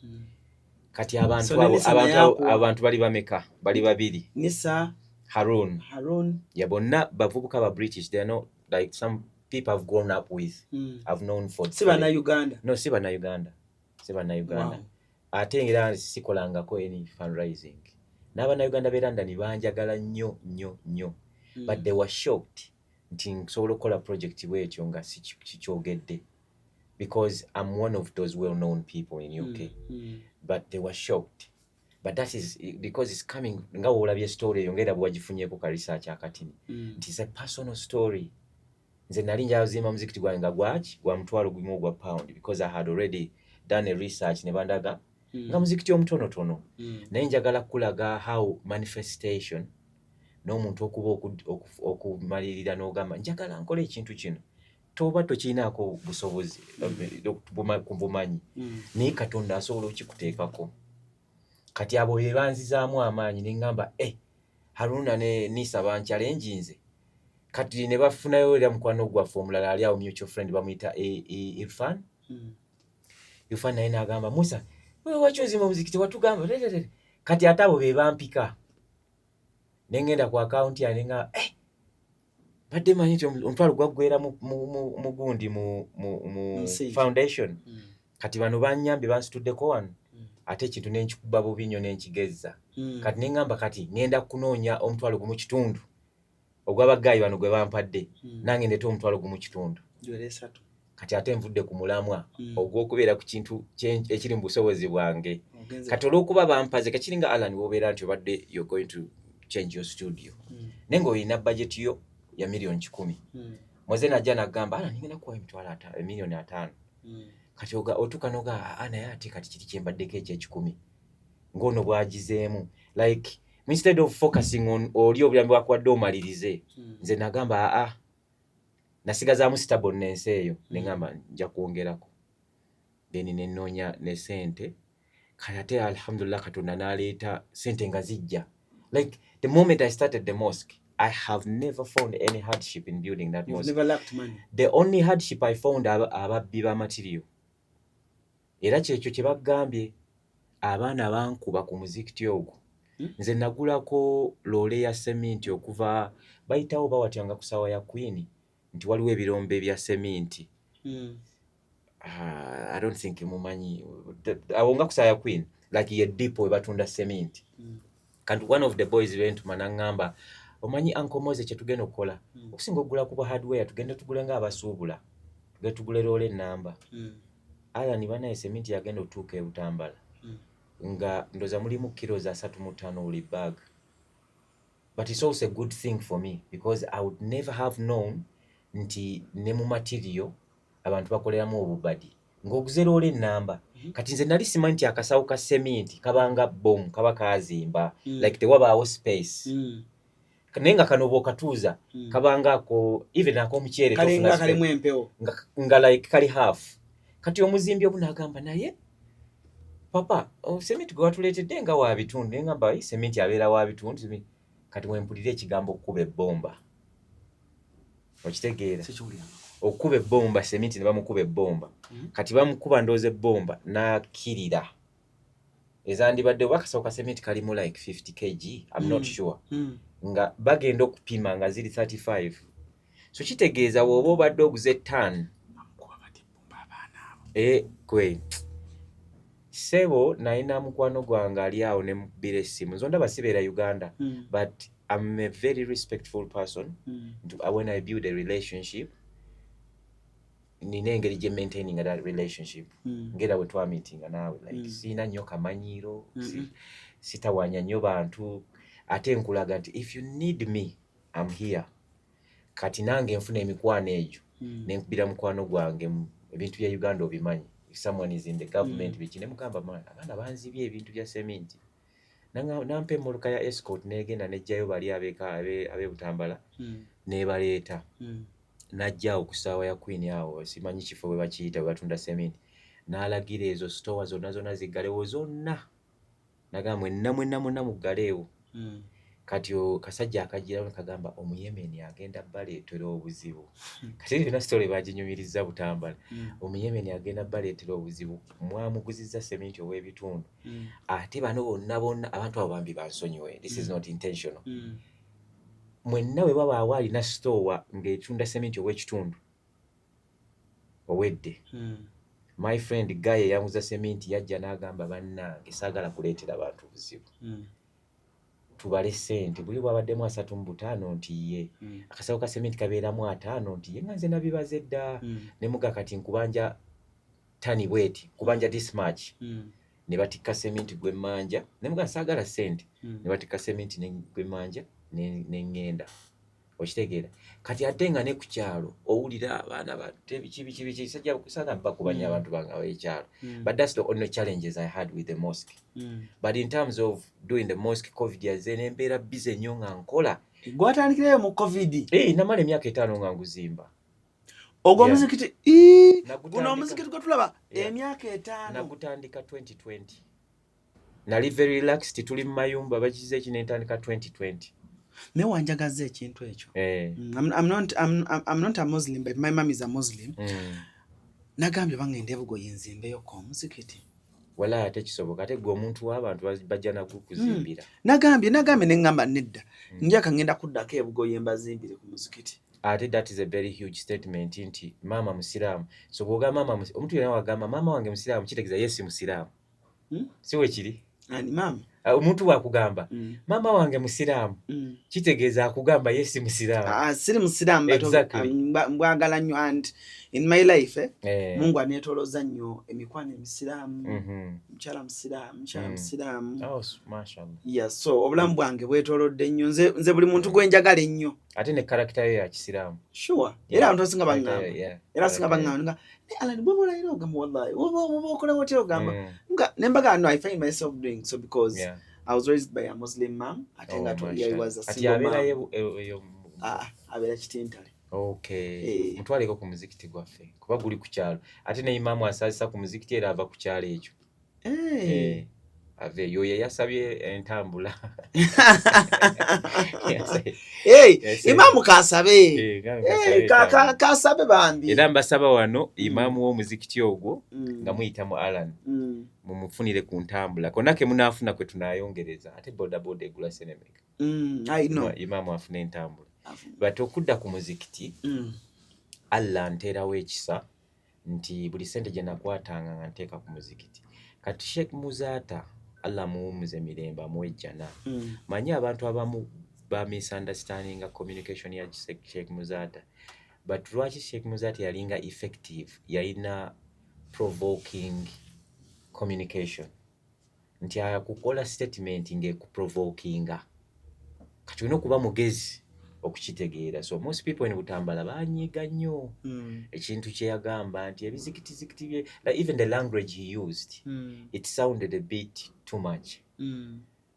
kati abantu So abo ne Nisa abantu naye abo akuwa. Abantu bali bameka? Bali babiri. Nisa. Harun. Harun. Ya, bonna bavubuka ba British. They are not like some people I've grown up with, I've known for Si Bannayuganda? No, si Bannayuganda, si Bannayuganda. Ate era sikolangako any fundraising. N'Abannayuganda b'e London banjagala nnyo nnyo nnyo, but they were shocked nti nsobola okukola project bwetyo nga sikyogedde, because I'm one of those well known people in UK. But they were shocked, but that is because it's coming nga woolabye story eyo, ngaera bwewagifunyeeko ka research akatini, nti it's a personal story. Nze nali njazimba muzikiti gwange nga gwaki gwa 10,000 ogwa pound, because I had already done a research ne bandaga nga muzikiti omutonotono. Naye njagala kulaga how manifestation n'omuntu okuba okumalirira n'ogamba, "Njagala nkole ekintu kino," toba tokirinaako busobozi ku bumanyi, naye Katonda asobola okikuteekako. Kati abo be banzizaamu amaanyi, ne ŋŋamba, eh, Haruna ne Nisa banchallenginze. Kati ne bafunayo era mukwano gwaffe omulala ali awo, mutual friend, bamuyita Irfan. Irfan naye n'agamba, "Musa, wewe waki ozimba omuzikiti? Watugamba." Kati ate abo be bampika, ne ŋŋenda ku akawunti yange nga, eh, badde manyi nti omutwalo gwaggwera mu gundi mu Musingi. foundation. Kati bano banyambye, bansituddeko wano, ate ekintu nenkikuba bubi nnyo, nenkigezza. Kati neŋŋamba, kati ŋŋenda kunoonya 1,500 ogw'abagaayi bano gwe bampadde, nange ndeeta 1,500. Giwera 3. Kati ate nvudde ku mulamwa ogw'okubeera ku kintu ekiri mu busobozi bwange. Ogenze. Kati olw'okuba bampaze, kakiringa Alan, wobeera nti obadde you're going to change your studio, naye ng'olina budget yo ya miliyoni 100. Moze najja nagamba, "Alan, ngenda kuwa 500,000, 50,000," Kati otuuka noga, "Aa, naye ate kati kiri kyembaddeko ekyekikumi ng'ono bw'agizeemu." Like, instead of focusing on oli obuyambi bwakuwadde omalirize, nze nagamba, aa, nasigazaamu stubbornness eyo, neŋŋamba nja kwongerako, then nenoonya ne sente. Kati ate alhamdulillah, Katonda n'aleeta sente nga zijja. Like, the moment I started the mosque, I have never found any hardship in building that You've mosque. never lacked money. The only hardship I found, ababbi ba material. Era kyekyo kye bagambye, abaana bankuba ku muzikiti ogwo. Nze nagulako loole ya seminti okuva bayitawo bawatyanga ku ssaawa ya Queen nti waliwo ebirombe bya seminti. Ah, I don't think mumanyi awo nga ku ssaawa ya Queen, like ye depot we batunda seminti. Kati one of the boys bentuma naŋŋamba, "Omanyi Uncle Mose, kye tugenda okukola, okusinga okugula ku hardware, tugende tugule ng'abasuubula, tugende tugule loole ennamba." Alan, banaye, seminti yagenda otuuka e Butambala nga ndoza mulimu kilos 35 buli bag. But it's also a good thing for me, because I would never have known nti ne mu material abantu bakoleramu obubadi ng'oguze loole ennamba. Kati nze nali simanyi nti akasawo ka seminti kabanga bomu, kaba kazimba, like tewabaawo space. Naye nga kano bw'okatuuza, kabanga ako even ak'omuceere kalinga tofuna kalimu space. Empewo. Nga like kali half. Kati omuzimbi omu n'agamba, "Naye papa, seminti gwe watuleetedde nga wa bitundu." Naye ngamba, "Ayi, seminti abeera wa bitundu." Kati wempulira ekigambo okkuba ebbomba, okitegeera? Sikiwuliranga. Okuba ebbomba, seminti ne bamukuba ebbomba. Kati bamukuba ndowooza ebbomba n'akkirira ezandibadde oba akasawo ka seminti kalimu like 50 kg, I'm not sure, nga bagenda okupima nga ziri 35. So kitegeeza bw'oba obadde oguze tan Bamukuba bati ebbomba abaana abo? E, kwe ssebo, nalina mukwano gwange ali awo ne mukubira essimu. Nze ondaba sibeera Uganda, but I'm a very respectful person. Nti, when I build a relationship Nina engeri gye maintaining that relationship, ngera bwe twameetinga naawe, like, siina nnyo kamanyiiro, sitawanya nnyo bantu, ate nkulaga nti if you need me, am here. Kati nange nfuna emikwano egyo, nenkubira mukwano gwange ebintu bya Uganda obimanyi, if someone is in the government, biki, nemugamba, "Man, abaana banzibye ebintu bya seminti." Nampa emmotoka ya Escort, negenda nejjayo bali ab'e Butambala, nebaleeta. Najja awo ku ssaawa ya Queen awo, simanyi kifo bwe bakiyita, bwe batunda seminti, n'alagira ezo sitowa zonna zonna ziggalewo zonna. Nagamba, "Mwenna mwenna mwenna muggaleewo." Kati kasajja akagirawo kagamba, "Omuyemeni agenda baleetera obuzibu." Kati byonna story baginyumiriza Butambala. "Omuyemeni agenda baleetera obuzibu, mwamuguzizza seminti ow'ebitundu." Ate bano bonna bonna abantu abo bambi bansonyiwe, this is not intentional. Mwenna bwe babaawo alina sitowa ng'etunda seminti ow'ekitundu owedde. My friend guy eyanguza seminti yajja n'agamba, "Bannange, saagala kuleetera bantu buzibu. Tubale ssente, buli bwabaddemu 35 nti ye, akasawo ka seminti kabeeramu 50 nti ye, nga nze nabibaze dda." Ne muga, "Kati nkubanja tani bweti, nkubanja this much." Ne batikka seminti gwemmanja, ne muga, "Saagala ssente." Ne batikka seminti gwemmanja, ne ŋŋenda. Okitegeera? Kati ate nga ne ku kyalo owulira abaana batte, biki biki biki, sajja saagala bakubanya abantu bange ab'ekyalo. But that's the only challenges I had with the mosque. But in terms of doing the mosque, COVID yazze nembeera busy nnyo nga nkola. Gwatandikirayo mu COVID? Eh, namala emyaka 5 nga nguzimba. Ogwo omuzikiti? Ii, guno omuzikiti gwe tulaba? Yeah. Emyaka 5? Nagutandika 2020, nali very relaxed, tuli mu mayumba bakize eki, nentandika 2020. Naye wanjagaza ekintu ekyo. Eh. I'm not a Muslim, but my mom is a Muslim. Nagambye bangenda ebugoye nzimbeyoko omuzikiti. Wala ate kisoboka, ate gwe omuntu w'abantu bajja nagukuzimbira. Nagambye neŋŋamba nedda, njaka ngenda kuddako ebugoye mbazimbire ku muzikiti. Ate that is a very huge statement nti maama musiraamu. So bw'ogamba maama omuntu yenna wagamba maama wange musiraamu, kitegeeza ye si musiraamu. Si we kiri? Ani, maama? Ah, omuntu bwakugamba, "Maama wange musiraamu," kitegeeza akugamba ye si musiraamu. Ah, siri musiraamu, but mbwagala nnyo, and in my life, eh, Mungu aneetolooza nnyo emikwano emisiraamu. Mukyala musiraamu, mukyala musiraamu. Oh, mashallah. Yeah, so obulamu bwange bwetoolodde nnyo nze buli muntu gwe njagala ennyo. Ate ne character yo ya kisiraamu. Sure, era abantu abasinga baŋŋamba, era abasinga baŋŋamba nga ne Alan bwoba olayira ogamba wallahi, bwoba okola otya ogamba nga ne mbaga, no, I find myself doing so because I was raised by a Muslim mom, ate nga Oh, yeah, he was a kati single mom. abeerayo eyo? Ah, abeera Kitintale. Okay. Eh. Mutwaleko ku muzikiti gwaffe, kuba guli ku kyalo, ate ne imaamu asaazisa ku muzikiti era ava ku kyalo ekyo. Eh. Eh, ave eyo ye yasabye entambula. Hey, Yes, imaamu kasabe. Eh, gambe Eh, kasabe entambula. Kasabe bambi. Era mbasaba wano imaamu w'omuzikiti ogwo, nga muyita mu Alan, mumufunire ku ntambula konna ke munaafuna, kwe tunaayongereza. Ate bodaboda egula senemeka. I know. Imaamu afune entambula. But okudda ku muzikiti, Allah nteerawo ekisa nti buli sente gye nakwatanga nga nteeka ku muzikiti. Kati Sheikh Muzaata, Allah muwummuze mirembe, amuwe ejjana, manyi abantu abamu ba misunderstandinga communication ya Sheikh Muzaata, but lwaki Sheikh Muzaata yalinga effective? Yalina provoking communication, nti akukola statement ng'ekuprovokinga. Kati olina okuba mugezi okukitegeera. So most people in Butambala banyiga nnyo ekintu kye yagamba nti ebizikitizikiti bye, like even the language he used, it sounded a bit too much,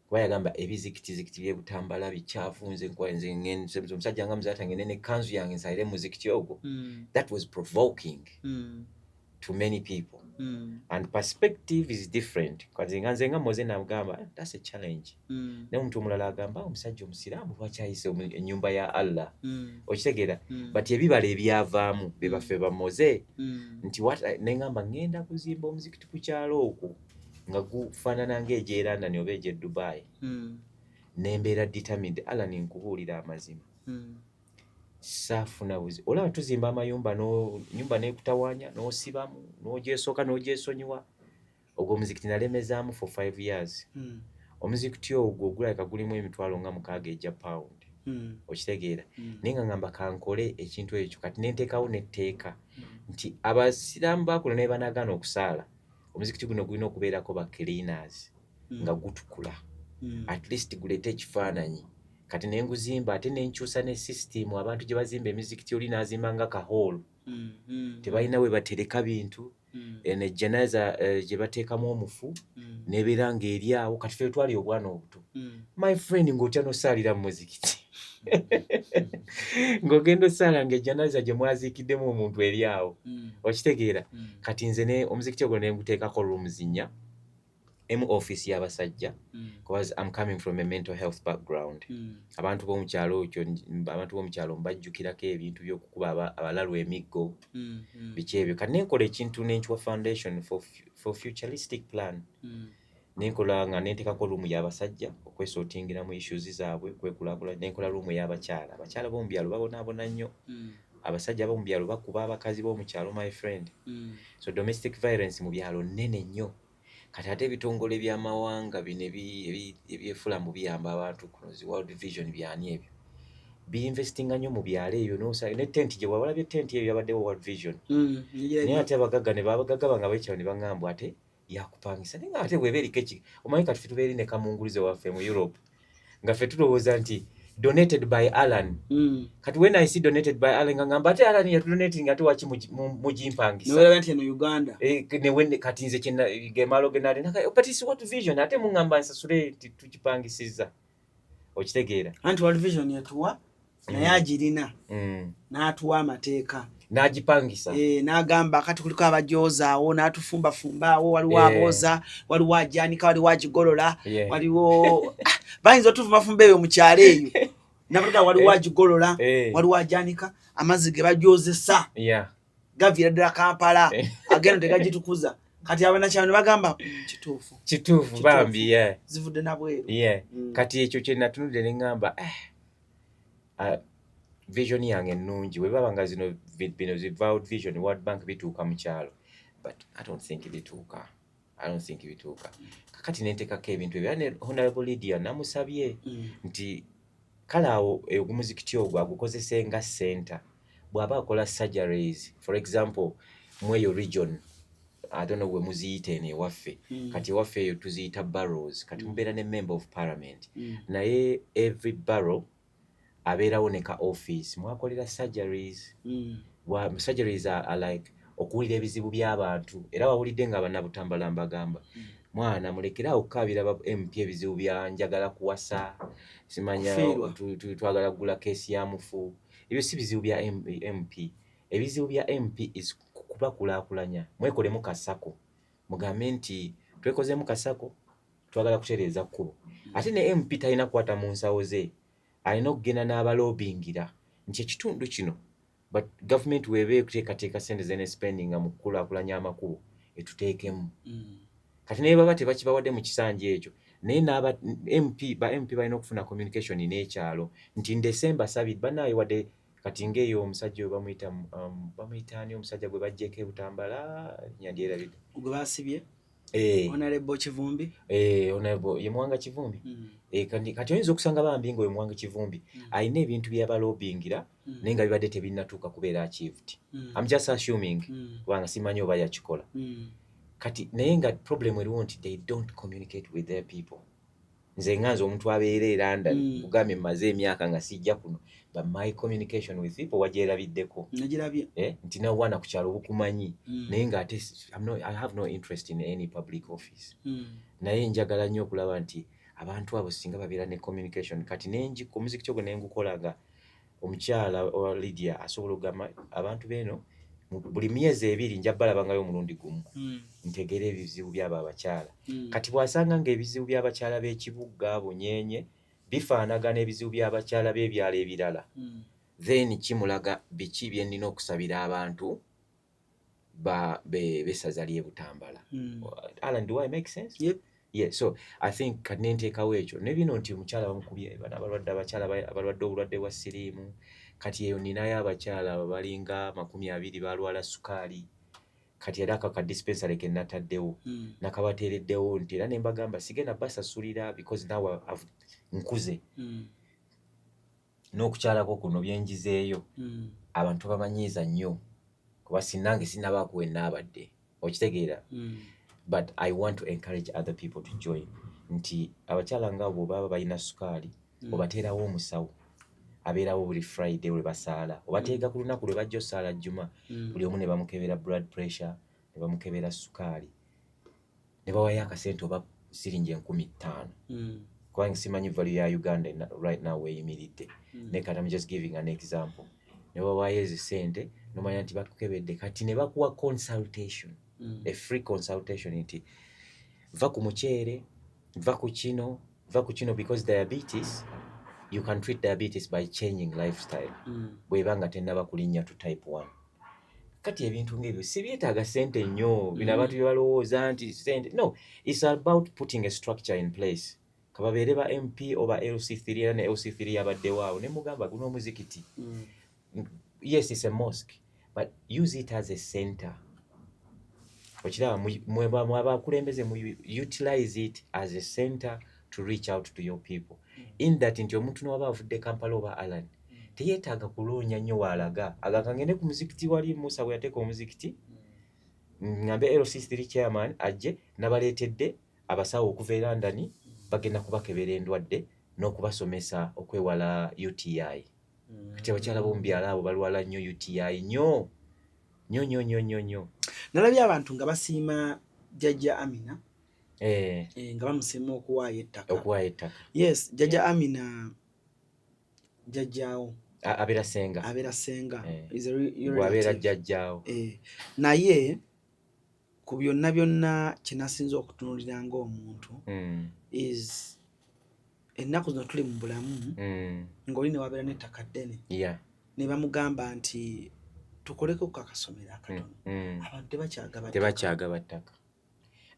kuba yagamba ebizikitizikiti by'e Butambala bikyafu, nze nze omusajja nga Muzaata ngende ne kanzu yange nsalire muzikiti ogwo? That was provoking to many people, and perspective is different. Kati nga nze nga Moze nagamba, "Ah, that's a challenge." Naye omuntu omulala agamba, "Ah, omusajja omusiraamu lwaki ayise ennyumba ya Allah?" Okitegeera? But ebibala ebyavaamu be baffe bamoze nti neŋŋamba ŋŋenda kuzimba omuzikiti ku kyalo okwo nga gufaanana ng'egy'e London oba egy'e Dubai. Nembeera determined. Allah, ninkubuulira amazima, saafuna buzi. Olaba tuzimba amayumba, nyumba nekutawaanya, n'osibamu, n'ogyesooka, n'ogyesonyiwa. Ogwo omuzikiti nalemezaamu for 5 years. Omuzikiti ogwo gulabika gulimu emitwalo nga 6 egya pound. Okitegeera? Naye nga ngamba kankole ekintu ekyo. Kati nenteekawo netteeka nti abasiraamu bakuno ne banagaana okusaala, omuzikiti guno gulina okubeerako ba cleaners nga gutukula, at least guleete ekifaananyi. Kati nenguzimba, ate nenkyusa ne system abantu gye bazimba emizikiti. Oli n'azimba nga ka hall, tebalina we batereka bintu. Eno ejjanaza gye bateekamu omufu nebeera ng'eri awo. Kati fe twali obwana obuto, my friend, ng'otya n'osaalira mu muzikiti, ng'ogenda osaala ng'ejjanaza gye mwaziikiddemu omuntu eri awo. Okitegeera? Kati nze ne omuzikiti ogwo nenguteekako rooms nnya, emu office y'abasajja, because I'm coming from a mental health background. Abantu b'omukyalo ekyo, abantu b'omukyalo mbajjukirako ebintu by'okukuba abalalu emiggo, biki ebyo. Kati nenkola ekintu nenkiwa foundation for futuristic plan. Nenkola nga nentekako room y'abasajja okwesortingiramu issues zaabwe, kwekulaakulanya. Nenkola room y'abakyala. Abakyala b'omu byalo babonaabona nnyo. Abasajja b'omu byalo bakuba abakazi b'omu kyalo, my friend. So domestic violence mu byalo nnene nnyo. Kati ate ebitongole by'amawanga bino ebyefula mbu biyamba abantu kuno, zi World Vision, byani ebyo, biinvestinga nnyo mu byalo ebyo. Ne tenti gye walabye, tenti eyo yabaddewo World Vision. Naye ate abagagga ne babagagga bange abekyalo ne baŋŋamba ate yakupangisa, naye nga ate bw'eba eriko eki omanyi. Kati ffe tubeeri ne kamungulize waffe mu Europe, nga ffe tulowooza nti donated by Alan. Kati when I see donated by Alan, nga ngamba ate Alan yatudonating, ate waki mugimpangisa? Newerabe nti eno Uganda. Eh, kati nze gemalo genali, but it's World Vision, ate muŋŋamba nsasule nti tugipangisizza. Okitegeera? Anti World Vision yatuwa, naye agirina n'atuwa amateeka. N'agipangisa. Eh, n'agamba kati kuliko abajoozaawo, n'atufumbafumba awo, waliwo abooza, waliwo ajanika, waliwo agigolola, waliwo, ah, bayinza otufumbafumba eyo mu kyalo eyo nabaga, waliwo agigolola, waliwo ajanika, amazzi ge bajozesa gaviira ddala Kampala, agenda tegagitukuza. Kati abanakyalo ne bagamba, kituufu." Kituufu bambi, yeah. Zivudde nabweru. Kati ekyo kye natunudde ne ŋŋamba, eh, ah, vision yange ennungi bwe baba nga zino bino zi World Vision, World Bank bituuka mu kyalo, but I don't think bituuka, I don't think bituuka. Kakati nentekako ebintu ebyo, era ne Honorable Lydia namusabye nti kale awo ogumuzikiti ogwo agukozese nga center bw'aba akola surgeries, for example mu eyo region, I don't know we muziyita eno ewaffe. Kati ewaffe eyo tuziyita boroughs. Kati mubeera ne member of parliament, naye every borough abeerawo ne ka office mwakolera surgeries. Surgeries are like okuwulira ebizibu by'abantu. Era wawulidde nga bannabutambala mbagamba, mwana mulekere awo okukaabira ba MP ebizibu bya njagala kuwasa, simanya Kufiirwa. Twagala kugula keesi ya mufu. Ebyo si bizibu bya MP. Ebizibu bya MP is kubakulaakulanya. Mwekolemu kasako, mugambe nti twekozemu kasako, twagala kutereeza kkubo. Ate ne MP talina kukwata mu nsawo ze, alina okugenda n'abalobingira nti ekitundu kino, but gavumenti weeba ekuteekateeka sente zene spendinga mu kukulaakulanya amakubo, etuteekemu. Kati naye baba tebakibawadde mu kisanja ekyo, naye n'aba MP, ba MP balina okufuna communication n'ekyalo nti ndese mbasabidde bannaaye. Wadde kati ng'eyo omusajja oyo bamuyita bamuyita ani, omusajja gwe baggyeko e Butambala, nyandyerabidde. Gwe basibye? Eh. Honorable Kivumbi. Eh, honorable ye Muwanga Kivumbi. Eh, kati oyinza okusanga bambi nga oyo Muwanga Kivumbi alina ebintu byeyabalobingira, naye nga bibadde tebinnatuuka kubeera achieved. I'm just assuming, kubanga simanyi oba yakikola. Kati naye nga problem eriwo nti they don't communicate with their people. Nze nga nze omuntu abeera e London, kugambye mmaze emyaka nga sijja kuno, but my communication with people wagyerabiddeko. Nagirabye. Eh, nti nawana ku kyalo bukumanyi, naye ng'ate I have no interest in any public office. Naye njagala nnyo okulaba nti abantu abo singa babeera ne communication. Kati nengi omuzikiti ogwo nengukola nga omukyala wa Lydia asobola okugamba abantu beeno buli myezi 2 nja balabangayo omulundi gumu, ntegeera ebizibu byabo abakyala. Kati bw'asanga ng'ebizibu by'abakyala b'ekibuga Bunyenye bifaanagana ebizibu by'abakyala b'ebyalo ebirala, then kimulaga biki bye nnina okusabira abantu b'essaza ly'e Butambala. Alan, do I make sense? Yep. Yeah, so I think kati nenteekawo ekyo ne bino nti omukyala bamukubye, bano abalwadde, abakyala abalwadde obulwadde bwa siriimu. Kati eyo ninayo abakyala balinga 20 balwala sukaali. Kati era ako ka dispensary ke nataddewo, nakabateereddewo nti era ne mbagamba sigenda basasulira because now nkuze. N'okukyalako kuno byenjizeeyo, abantu bamanyiiza nnyo kuba sinange sinabaako we naabadde, okitegeera? But I want to encourage other people to join, nti abakyala nga bo baba balina sukaali, obateerawo omusawo abeerawo buli Friday lwe basaala, obateega ku lunaku lwe bajja osaala jjuma, buli omu ne bamukebera blood pressure, ne bamukebera sukaali, ne bawayo akasente oba siringi 5000, kubanga simanyi value ya Uganda right now weeyimiridde, naye kati I'm just giving an example. Ne bawaayo ezo sente, nomanya nti bakukebedde, kati ne bakuwa consultation, a free consultation, nti va ku muceere, va ku kino, va ku kino, because diabetes, you can treat diabetes by changing lifestyle, bw'eba nga tennaba kulinnya to type 1. Kati ebintu ng'ebyo si byetaaga sente nnyo, bino abantu bye balowooza nti sente. No, it's about putting a structure in place, kababeere ba MP oba LC3. Era ne LC3 yabaddewo awo ne mugamba, guno omuzikiti, yes, it's a mosque, but use it as a center. Okiraba, mwe abakulembeze mu utilize it as a center to reach out to your people, in that nti omuntu newaba avudde Kampala oba Alan, teyeetaaga kuloonya nnyo waalaga, agamba ngende ku muzikiti wali Musa bwe yateeka omuzikiti, ngambe LC3 chairman ajje, nabaleetedde abasawo okuva e London, bagenda kubakebera endwadde n'okubasomesa okwewala UTI. Kati abakyala b'omu byalo abo balwala nnyo UTI, nnyo nnyo nnyo nnyo nnyo nnyo. Nalabye abantu nga basiima Jjajja Amina, nga bamusiima okuwaayo ettaka. Okuwaayo ettaka. Yes, Jjajja Amina jjajjaawo. Abeera senga. Abeera senga. Eh. Bw'abeera jjajjaawo. Naye ku byonna byonna, kyenasinza okutunuulira ng'omuntu is ennaku zino tuli mu bulamu ng'oli ne wabeera n'ettaka ddene, ne bamugamba nti tukoleko ku akasomero akatono, abantu tebakyagaba ttaka. Tebakyagaba ttaka,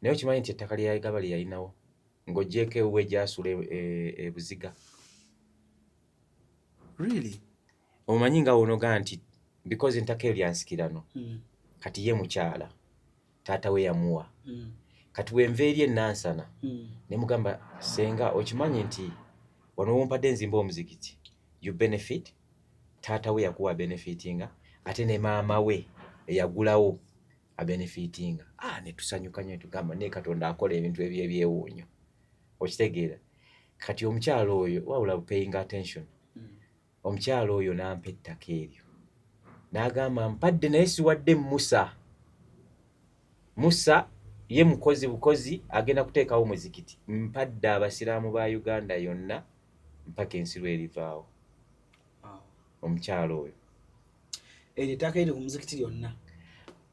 naye okimanyi nti ettaka lyeyagaba lye yalinawo, ng'oggyeko ewuwe gyasula e Buziga. Really? Omanyi nga wonoga nti because ettaka eryo lyansikirano, kati ye mukyala taata we yamuwa. Kati wenva eri enansana, ne mugamba, senga okimanyi nti wano wompadde nzimba omuzikiti, you benefit, taata we yakuwa benefitinga, ate ne maama we eyagulawo abenefitinga. Ah, netusanyuka nnyo, netugamba naye Katonda akola ebintu ebyebyewuunyo, okitegeera? Kati omukyalo oyo, wabula paying attention, omukyalo oyo n'ampa ettaka eryo n'agamba, mpadde naye siwadde Musa. Musa ye mukozi bukozi, agenda kuteekawo muzikiti. Mpadde abasiraamu ba Uganda yonna mpaka ensi lwerivaawo. Omukyalo oyo. Eryo ettaka eriri ku muzikiti lyonna?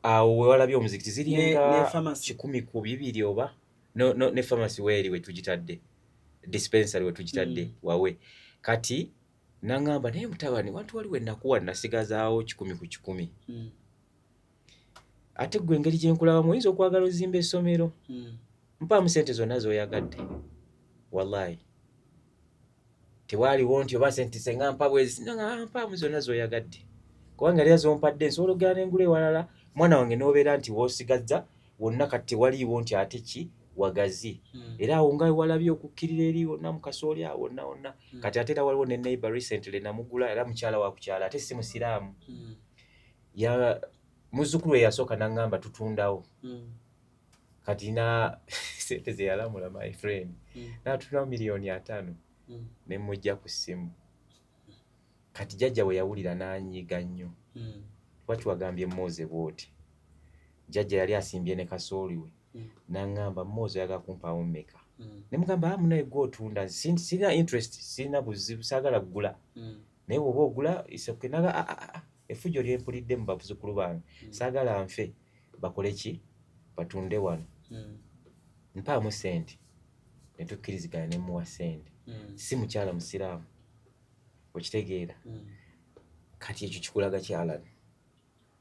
Awo wewalabye omuzikiti ziringa Ne pharmacy. 120 oba no, no, ne pharmacy weeri wetugitadde, dispensary wetugitadde, wawe. Kati naŋŋamba, naye mutabani wantu wali wenakuwa nasigazaawo 100 ku 100, ate gwe engeri gyenkulabamu oyinza okwagala ozimba essomero, mpaamu sente zonna z'oyagadde. Wallahi tewaaliwo nti oba sente senga mpa bwezi, mpaamu zonna z'oyagadde, kubanga era zompadde nsobola okugenda n'engula ewalala, mwana wange, n'obeera nti w'osigazza wonna kati tewaliiwo nti ate ki wagazi. Era awo nga walabye okukkirira eri wonna mu kasooli awo wonna wonna. Kati ate era waliwo ne neighbor recently namugula, era mukyala wa kukyala, ate si musiraamu, ya muzzukulu we yasooka n'aŋŋamba tutundawo. Kati na sente ze yalamula, my friend, n'atundawo miliyoni 50, ne mujja ku ssimu. Kati jjajja bwe yawulira n'anyiiga nnyo, lwaki wagambye Moze bw'oti? Jjajja yali asimbye ne kasooli we, n'aŋŋamba, Moze oyagala kumpaawo mmeka? Ne mugamba, ah, munaye gwe otunda, sirina interest, sirina buzibu, saagala kugula, naye bw'oba ogula it's okay. Naga, ah, ah, ah, effujjo lyempulidde mu bazzukulu bange, saagala nfe bakole ki, batunde wano, mpaamu sente. Ne tukkiriziganya, ne muwa sente. Si mukyala musiraamu, okitegeera? Kati ekyo kikulaga kyalani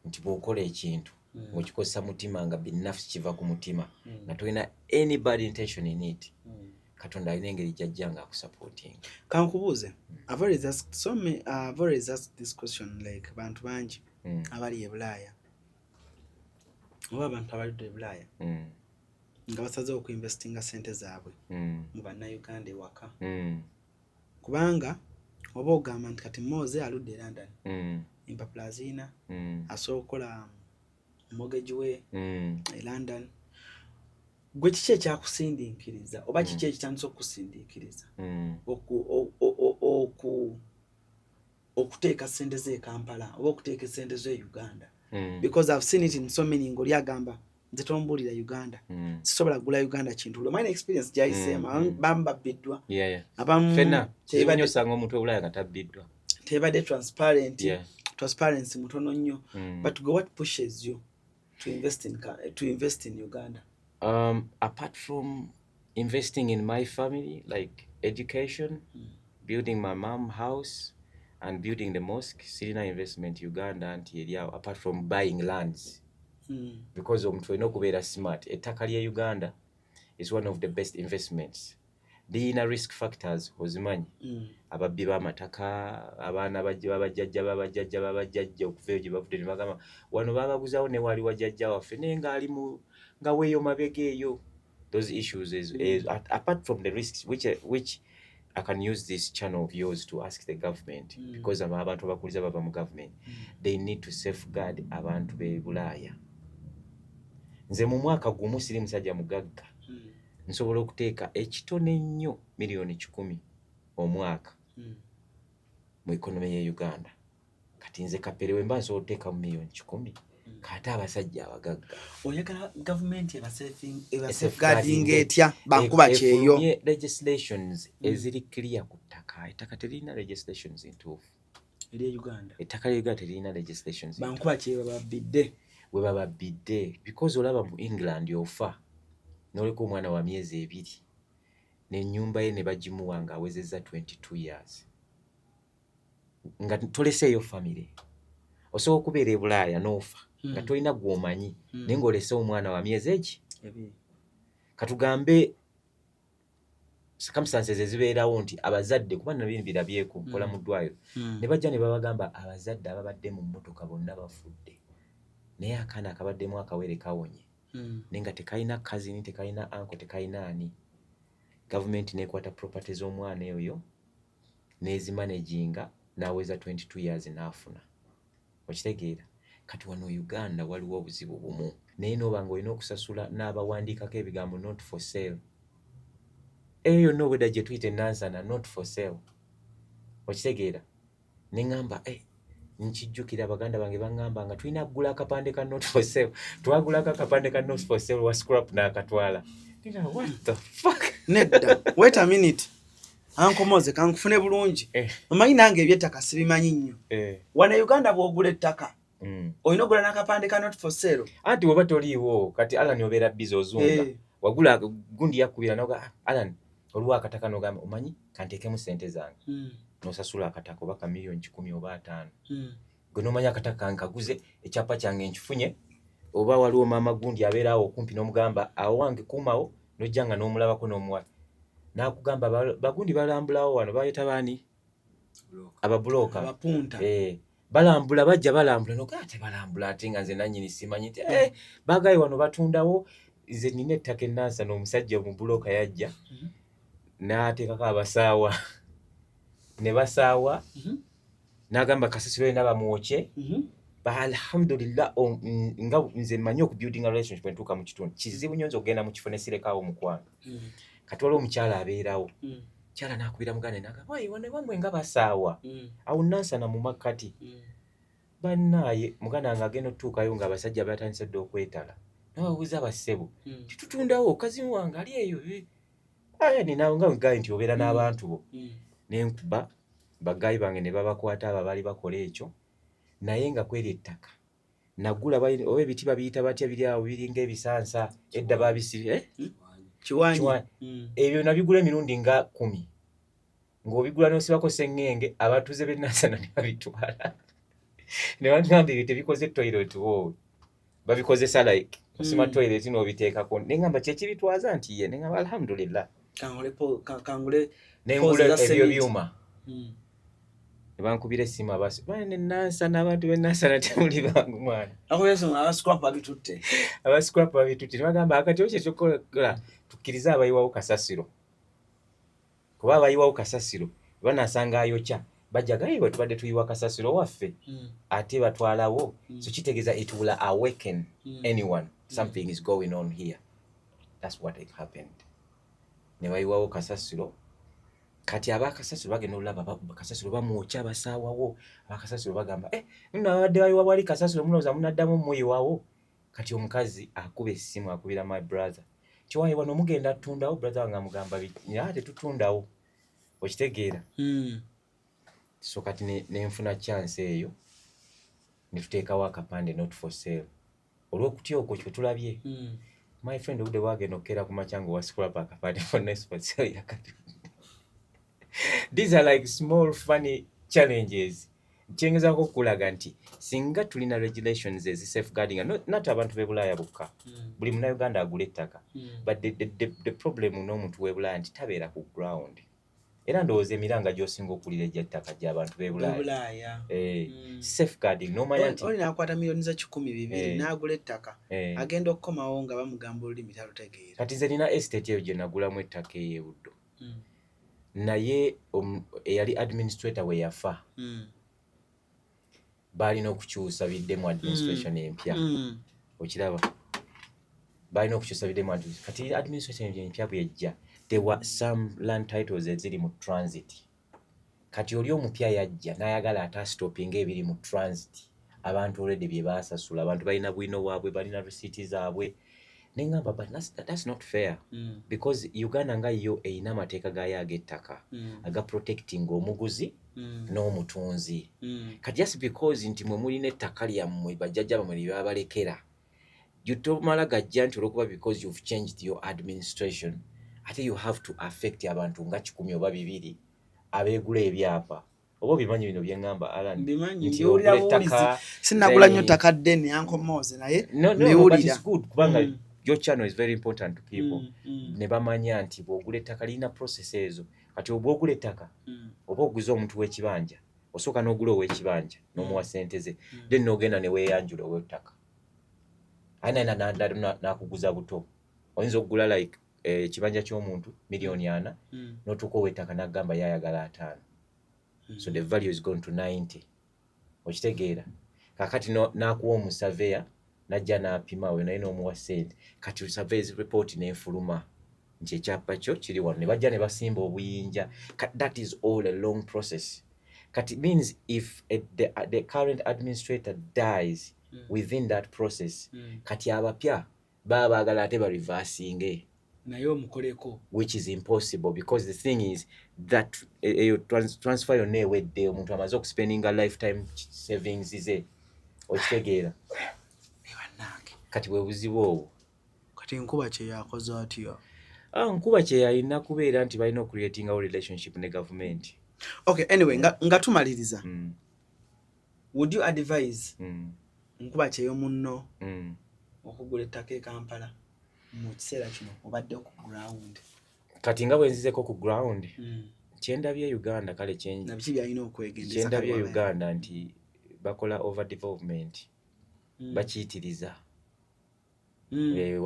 nti bw'okola ekintu ng'okikozesa mutima, nga binafsi kiva ku mutima, nga tolina any bad intention in it, Katonda alina engeri gyajja nga akusupportinga. Kankubuuze, I've always asked so many, I've always asked this question, like bantu bangi abali e Bulaaya oba abantu abalidde e Bulaaya nga basazeewo okuinvestinga sente zaabwe mu bannayuganda ewaka, kubanga Oba ogamba nti kati Moze aludde e London, empapula aziina, asobola okukola mortgage we e London. Gwe kiki ekyakusindiikiriza oba kiki ekitandise okukusindiikiriza okuteeka sente ze e Kampala oba okuteeka esente ze e Uganda? Because I've seen it in so many, ng'oli agamba, "Nze tombuulira Uganda, sisobola kugula Uganda kintu." Omanyi experience gyayiseemu, abamu babbiddwa, abamu Fenna kizibu nnyo osanga omuntu ebulaaya nga tabbiddwa. Tebadde transparent, transparency mutono nnyo. But go, what pushes you to invest in Uganda? Apart from investing in my family, like education, building my mom house and building the mosque, sirina investment Uganda nti eri awo, apart from buying lands, because omuntu olina okubeera smart. Ettaka lye Uganda is one of the best investments. Liyina risk factors, ozimanyi? Ababbi b'amataka, abaana bajja babajjajja babajjajja babajjajja okuva eyo gye bavudde ne bagamba wano babaguzawo ne wali wajjajja waffe naye ng'ali mu nga weeyo mabega eyo. Those issues is apart from the risks, which I can use this channel of yours to ask the government, because abo abantu abakuliza bava mu government, they need to safeguard abantu b'e Bulaaya. Nze mu mwaka gumu, siri musajja mugagga, nsobola okuteeka ekitono ennyo 100 million omwaka mu economy ye Uganda. Kati nze Kapere we mba nsobola okuteekamu 100 million, kate abasajja abagagga? Oyagala gavumenti ebasafeguarding etya bankuba kyeyo? Efulumye legislations eziri clear ku ttaka. Ettaka teririna legislations ntuufu. Eri Uganda? Ettaka lya Uganda teririna legislations ntuufu. Bankuba kyeyo bababbidde. We bababbidde, because olaba mu England ofa n'oleka omwana wa myezi 2 n'ennyumba ye ne bagimuwa ng'awezezza 22 years, nga toleseeyo famire. Osobola okubeera e Bulaaya n'ofa nga tolina gw'omanyi, naye ng'olese omwana wa myezi egi 2. Katugambe circumstances ezibeerawo nti abazadde, kuba nabyo birabyeko, nkola mu ddwaliro, ne bajja ne babagamba abazadde ababadde mu mmotoka bonna bafudde, naye akaana akabaddemu akawere kawonye, naye nga tekalina cousin, tekalina uncle, tekalina ani. Gavumenti nekwata property z'omwana oyo n'ezimanaginga n'aweza 22 years n'afuna. Okitegeera? Kati wano Uganda waliwo obuzibu bumu, naye nooba nga olina okusasula n'abawandiikako ebigambo "not for sale". Eyo yonna obwedda gye tuyita enansana, not for sale. Okitegeera? Neŋŋamba, eh, nkijjukira baganda bange baŋŋamba nga tulina kugula akapande ka "not for sale". Twagulako akapande ka "not for sale" wa scrap n'akatwala. What the fuck? Nedda, wait a minute, Uncle Moze, kankufune bulungi. Omanyi nange ebyettaka sibimanyi nnyo. Wano e Uganda bw'ogula ettaka, olina ogula n'akapande ka "not for sale"? Anti bw'oba toliiwo, kati Alan obeera busy ozunga, wagula gundi yakubira noga, "Ah, Alan, oliwo akataka," nogamba, "Omanyi kanteekemu sente zange." Nosasula akataka oba ka 150 million oba 50. Gwe nomanya akataka kankaguze, ekyapa kyange nkifunye, oba waliwo maama gundi abeeraawo okumpi n'omugamba, "Awo wange kuumawo," nojja nga n'omulabako n'omuwa n'akugamba, "Bagundi balambulawo wano, bayita baani, ababulooka." Abapunta. Eh, balambula, bajja balambula, nogaa tebalambula, ate nga nze nannyini simanyi nti bagaye wano batundawo. Nze nina ettaka enansa n'omusajja omubulooka yajja n'ateekako abasaawa ne basaawa, n'agamba kasasiro yena bamwokye. Ba alhamdulillah, nga nze mmanyi okubuildinga relationship, entuuka mu kitundu kizibu nnyo nze okugenda mu kifo ne sirekawo omukwano. Kati waliwo omukyala abeerawo, mukyala n'akubira muganda nagamba, "Wayi, wano ewammwe nga basaawa?" Awo Nansana mu makkati. Bannaaye, muganda wange agenda otutuukayo ng'abasajja batandise dda okwetala, nababuuza, "Bassebo, titutundawo? Cousin wange ali eyo, eh." Aya nina nga wegaye nti obeera n'abantu bo. Nenkuba bagayi bange ne babakwata abo abaali bakola ekyo, naye nga kweri ettaka nagula oba ebiti babiyita batya biri awo biringa ebisansa edda babisibye, eh? Kiwanyi. Kiwanyi. Ebyo nabigula emirundi nga 10, ng'obigula n'osibako seŋŋenge. Abatuuze b'e Nansana ne babitwala ne bagamba ebyo tebikoze toilet woowe, babikozesa like osima toilet n'obiteekako. Ne ŋŋamba kyekibitwaza nti ye, ne ŋŋamba alhamdulillah. Kangule nengula pozi za ebyo cement. Byuma. Ne bankubira essimu abasi bane Nansana, abantu b'e Nansana temuli bangu mwana. Abascrap babitutte. Abascrap babitutte ne bagamba akati okyo ekyokukola tukkirize abayiwawo kasasiro, kuba abayiwawo kasasiro banasanga ayokya Bajja gaye bwe tubadde tuyiwa kasasiro waffe, ate batwalawo. So kitegeeza it will awaken anyone, something is going on here. That's what it happened, ne bayiwawo kasasiro. Kati abakasasiro bagenda olaba kasasiro bamwokya, basaawawo. Abakasasiro bagamba, "Eh, nno abadde bayiwa wali kasasiro, mulowooza munaddamu muyiwawo?" Kati omukazi akuba essimu, akubira my brother, "Kiwayi, wano mugenda tutundawo?" Brother wange amugamba, "Ah, tetutundawo." Okitegeera? So kati nenfuna chance eyo netuteekawo akapande, "Not for sale," olw'okutya okwo kwe tulabye. My friend, obudde bwagenda okukeera ku makya nga owa scrap akapande for not for sale yakati. These are like small funny challenges. Kyengezaako okukulaga nti singa tulina regulations ezi safeguarding, not abantu b'e Bulaaya bokka, buli Munnayuganda agula ettaka. But the problem n'omuntu w'e Bulaaya nti tabeera ku ground. Era ndowooza emiranga gy'osinga okuwulira egy'ettaka gy'abantu b'e Bulaaya. Bulaaya. Eh, safeguarding n'omanya nti oli nakwata miliyoni za 200 n'agula ettaka, agenda okukomawo nga bamugamba olulimi talutegeera. Kati nze nina estate eyo gye nagulamu ettaka eyo e Buddo, naye eyali administrator we yafa, baalina okukyusa biddemu administration empya. Okiraba, balina okukyusa biddemu kati administration empya bwejja, there were some land titles eziri mu transit. Kati oli omupya yajja n'ayagala ate astopinga ebiri mu transit, abantu already bye baasasula. Abantu balina bwino bwabwe, balina risiiti zaabwe. Neŋŋamba, but that's not fair, because Uganda nga yo erina amateeka gaayo ag'ettaka aga protecting omuguzi n'omutunzi. Kati just because nti mwe mulina ettaka lyammwe, bajjajja bammwe lye babalekera, tomala gajja nti olwokuba because you've changed your administration, ate you have to affect abantu nga 100 oba 200 abeegula ebyapa. Oba obimanyi bino byeŋŋamba, Alan? Mbimanyi. Nti mbiwulira ogula buwulizi. ettaka, Sinagula nnyo ttaka ddene, Uncle Mose, naye No, no, but mbiwulira. it's good kubanga your channel is very important to people, ne bamanya nti bw'ogula ettaka lirina process ezo. Kati oba ogula ettaka, oba oguza omuntu w'ekibanja, osooka n'ogula ow'ekibanja n'omuwa ssente ze, then n'ogenda ne weeyanjula ow'ettaka, aye naye n'akuguza buto. Oyinza okugula like ekibanja ky'omuntu miliyoni 40, n'otuuka ow'ettaka n'agamba yayagala 50, so the value is gone to 90. Okitegeera? Kakati n'akuwa omusaveya n'ajja n'apima we, naye n'omuwa ssente. Kati survey's report n'efuluma nti ekyapa kyo kiri wano, ne bajja ne basimba obuyinja. That is all a long process. Kati means if the current administrator dies within that process, kati abapya baba baagala ate bareversinge. Naye omukoleko. Which is impossible, because the thing is that eyo transfer yonna ewedde, omuntu amaze okuspendinga lifetime savings ze. Okitegeera? Eh, bannange. Kati bwe buzibu obwo. Kati Nkuba kyeyakoze atya? Ah, Nkuba kye yalina kubeera nti balina ocreatingawo relationship ne gavumenti. Okay, anyway, nga tumaliriza, would you advise Nkuba kyeyo munno okugula ettaka e Kampala mu kiseera kino obadde ku ground? Kati nga bwe nzizeko ku ground, kyendabye Uganda kale Na biki byalina okwegendereza? Kyendabye Kale waba Uganda nti bakola over development, bakiyitiriza. Eh,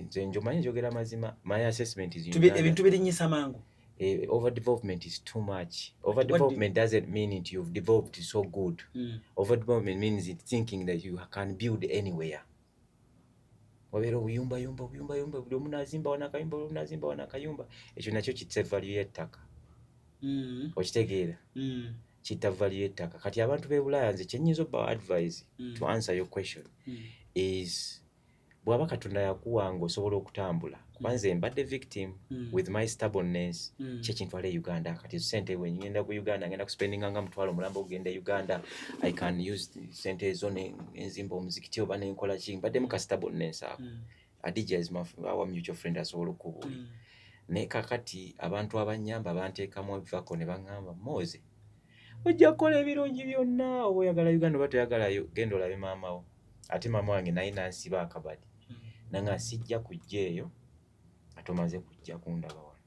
nze njomanyi njogera mazima, my assessment is Uganda, Ebintu birinyisa mangu. Eh, over development is too much. Over development doesn't mean it you've developed so good. Over development means it thinking that you can build anywhere. Wabeera obuyumbayumba, obuyumbayumba, buli omu nazimba wano akayumba, buli omu nazimba wano akayumba. Ekyo nakyo kitta value y'ettaka. Okitegeera? Kitta value y'ettaka. Kati abantu b'e Bulaaya, nze kyenyinza obbawa advice, to answer your question, is bw'aba Katonda yakuwa nga osobola okutambula, kuba nze mbadde victim with my stubbornness, kyekintwala e Uganda. Kati sente bwe ngenda ku Uganda, ngenda kuspendinga nga 500,000 okugenda e Uganda. I can use sente ezo nenzimba omuzikiti oba nenkola ki. Mbaddemu ka stubbornness ako. Adija is our mutual friend, asobola okubuulira. Naye kakati abantu abanyamba banteekamu ebivako ne baŋŋamba, "Moze, ojja kukola ebirungi byonna, oba oyagala Uganda oba toyagalayo, genda olabe maama wo." Ate maama wange naye nansiba akabadi, nanga sijja kujja eyo ate omaze kujja kundaba wano,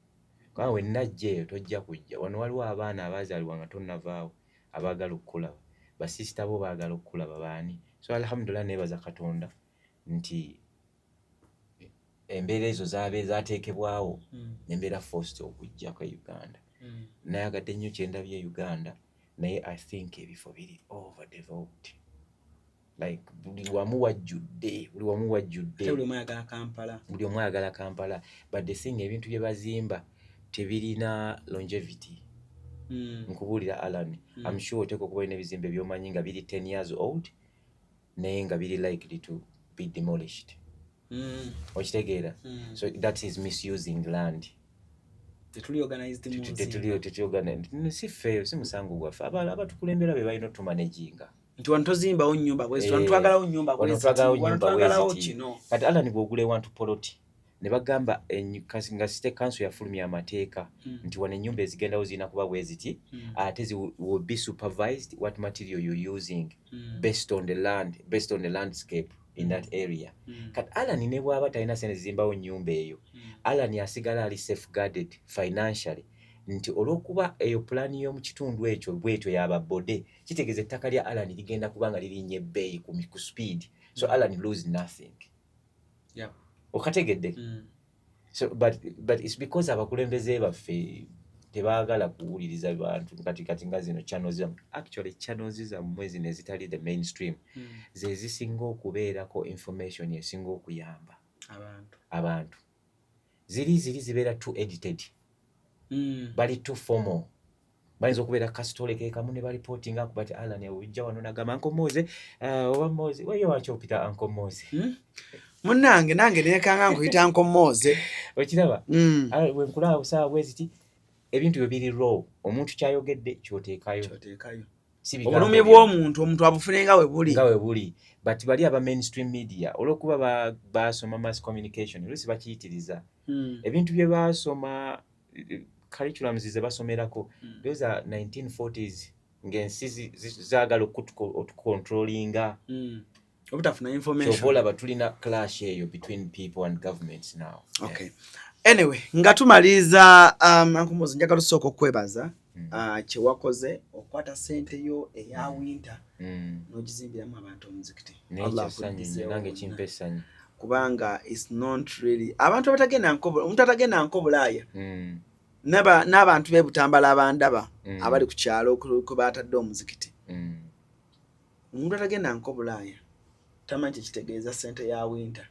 kubanga we najja eyo tojja kujja wano. Waliwo abaana abaazaalibwa nga tonnavaawo abaagala okukulaba, basisita bo baagala okukulaba, baani. So alhamdulillah, neebaza Katonda nti embeera ezo zabe zateekebwawo, nembeera forced okujjako e Uganda. Nayagadde nnyo kyendabye e Uganda. Naye I think ebifo biri overdeveloped, like buli wamu wajjudde, buli wamu wajjudde. Ate buli omu ayagala Kampala. Buli omu ayagala Kampala, but the thing, ebintu bye bazimba tebirina longevity. Nkubuulira, Alan, I'm sure oteeka okuba olina ebizimbe by'omanyi nga biri 10 years old, naye nga biri likely to be demolished. Okitegeera? So that is misusing land. Tetuli organized mu nsi. Tetuli, si ffeeyo, si musango gwaffe. Abatukulembera be balina otumanaginga. Nti wano tozimbawo nnyumba bwezi, wano twagalawo nnyumba wano bwezi, twagalawo wano nnyumba twagalawo bweziti. Kino. Kati Alan, bw'ogula ewantu poloti ne bagamba nga city council yafulumya amateeka nti wano ennyumba ezigendawo zirina kuba bwe ziti, ate will be supervised what material you're using based on the land, based on the landscape in that area. Kati Alan ne bw'aba talina sente zizimbawo nnyumba eyo, Alan asigala ali safeguarded financially, nti olw'okuba eyo pulaani y'omu kitundu ekyo bwetyo yababode, kitegeeza ettaka lya Alan ligenda kuba nga lirinnya ebbeeyi ku speed, so Alan lose nothing. Okategedde? So but it's because abakulembeze baffe tebaagala kuwuliriza bantu. Kati nga zino channels zammwe, actually channels zammwe zino ezitali the mainstream, ze zisinga okubeerako information esinga okuyamba abantu. Abantu ziri zibeera too edited, bali too formal, bayinza okubeera kasitole ke kamu ne bareportinga ku, but Alan ojja wano nagamba, "Uncle Moze, oba Moze wayo, waki opita Uncle Moze?" Munnange, nange nekanga nkuyita Uncle Moze. Okiraba? Ah, bwe nkulaba busaawa bwe ziti, ebintu byo biri raw, omuntu kyayogedde kyoteekayo. Kyoteekayo. Si bigambo Obulumi bw'omuntu, omuntu abufune nga we buli. Nga we buli. But bali aba mainstream media, olw'okuba basoma mass communication, oluusi bakiyitiriza. Ebintu bye baasoma, curriculums ze basomerako, those are 1940s, ng'ensi zaagala otucontrollinga. Obutafuna Kyova information. olaba tulina clash eyo between people and governments now. Okay, anyway, nga tumaliriza, Uncle Moze, njagala osooka okwebaza kyewakoze okukwata ssente yo eya winter n'ogizimbiramu abantu omuzikiti. Naye Allah kyo ssanyu nnyo, akuddizeewo nange bonna. Kimpa essanyu. Kubanga is not really abantu abatagenda nko, omuntu atagenda nko Bulaaya, n'abantu b'e Butambala abandaba, abali ku kyalo kwe batadde omuzikiti, omuntu atagenda nko Bulaaya tamanyi kyekitegeeza ssente ya winter.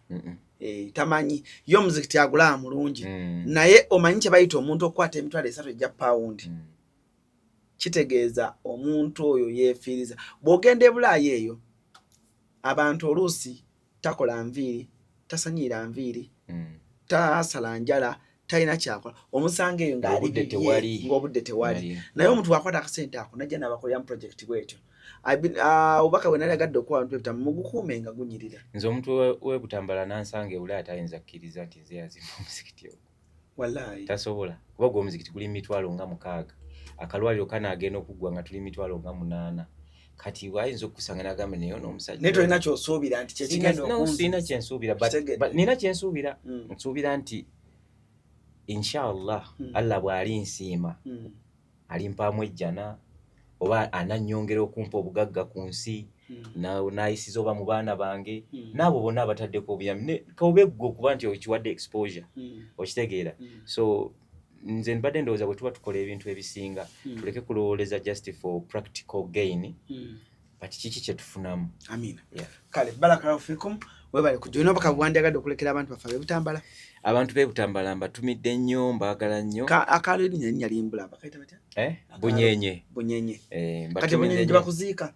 Eh, tamanyi ye omuzikiti agulaba mulungi, naye omanyi kye bayita omuntu okukwata 300,000 egya pawundi? Kitegeeza omuntu oyo yeefiiriza. Bw'ogenda e Bulaaya eyo, abantu oluusi takola nviiri, tasanyiira nviiri, tasala njala, talina kyakola, omusanga eyo ng'ali Ng'obudde bibye, tewali. Ng'obudde tewali. Tewali. Naye omuntu bw'akwata akasente ako najja n'abakoleramu project bwetyo, ah, obubaka bwe nali agadde okuwa abantu b'e Butambala, mugukuume nga gunyirira. Nze omuntu w'e Butambala nansanga e Bulaaya tayinza kkiriza nti nze yazimba omuzikiti ogwo. Wallahi. Tasobola, kuba gwe omuzikiti guli 60,000, akalwaliro kanaagenda okuggwa nga tuli 80,000. Kati wayinza okukusanga nagamba, "Naye ono omusajja." Naye tolina kyosuubira nti kyekigenda No, okunzi? sirina kyensuubira, Kitegedde. but nina kyensuubira. Nsuubira nti inshallah, Allah bw'ali nsiima, alimpaamu ejjana oba anannyongera okumpa obugagga ku nsi, n'ayisiza oba mu baana bange, n'abo bonna abataddeko obuyambi. Kaobe ggwe okuba nti okiwadde exposure. Okitegeera? So nze mbadde ndowooza bwe tuba tukola ebintu ebisinga, tuleke kulowooleza just for practical gain, but kiki kye tufunamu. Amina. Yeah. Kale, barakallahu fikum, webale kujja. Olina obubaka bwandyagadde okulekera abantu baffe ab'e Butambala? Abantu b'e Butambala mbatumidde nnyo, mbaagala nnyo. Akaalo erinnya linnya limbula, bakayita batya? Eh? Bunyenye. Bunyenye. Eh, Kati mbatumidde Bunyenye gye nnyo. bakuziika?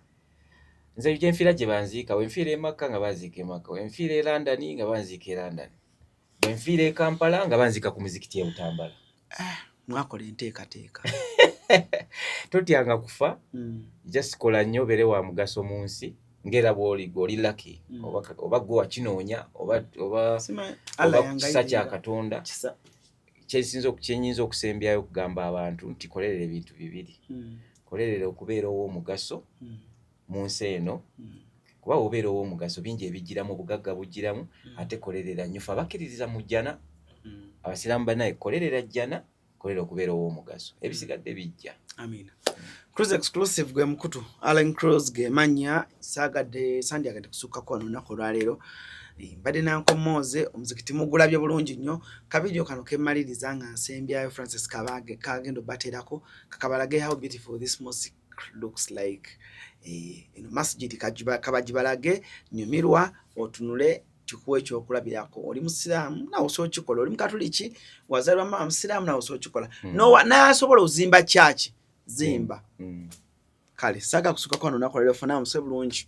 Nze gyenfiira gye banziika. Wenfiira e Makka nga banziika e Makka, wenfiira e London nga banziika e London, bwenfiira e Kampala nga banziika ku muzikiti e Butambala. Mwakola enteekateeka. Totyanga kufa. Just kola nnyo, obeere wa mugaso mu nsi ng'era bw'oli. Gwe oli lucky, oba gwe wakinoonya oba Allah oba kisa kya yangayirira. Katonda. Kisa. Kyenyinza okusembyayo okugamba abantu nti kolerera ebintu bibiri. Kolerera okubeera ow'omugaso mu nsi eno, kuba bw'obeera ow'omugaso bingi ebijjiramu, obugagga bujjiramu. Ate kolerera nnyo, fe abakkiririza mu jjana, abasiraamu bannaye, kolerera jjana, kolera okubeera ow'omugaso, ebisigadde bijja. Amina. Cruise Exclusive gwe mukutu, Allen Cruise ge manya. Saagadde, sandyagadde kusukkako wano olunaku olwaleero. Eh, mbadde na Uncle Moze. Omuzikiti mugulabye bulungi nnyo. Kavidiyo kano kemmaliriza nga nsembyayo Francis Kabage kagenda obateerako kakabalage how beautiful this mosque looks like. Eno masjid kabagibalage, nyumirwa otunule, kikuwa ekyokulabirako. Oli musiraamu, nawe osobola okikola. Oli mukatuliki, wazaalibwa mama musiraamu, nawe osobola okikola. Nasobola ozimba kyaki zimba. Kale saaga kusukako wano olunaku lwaleero. Fana muswe bulungi.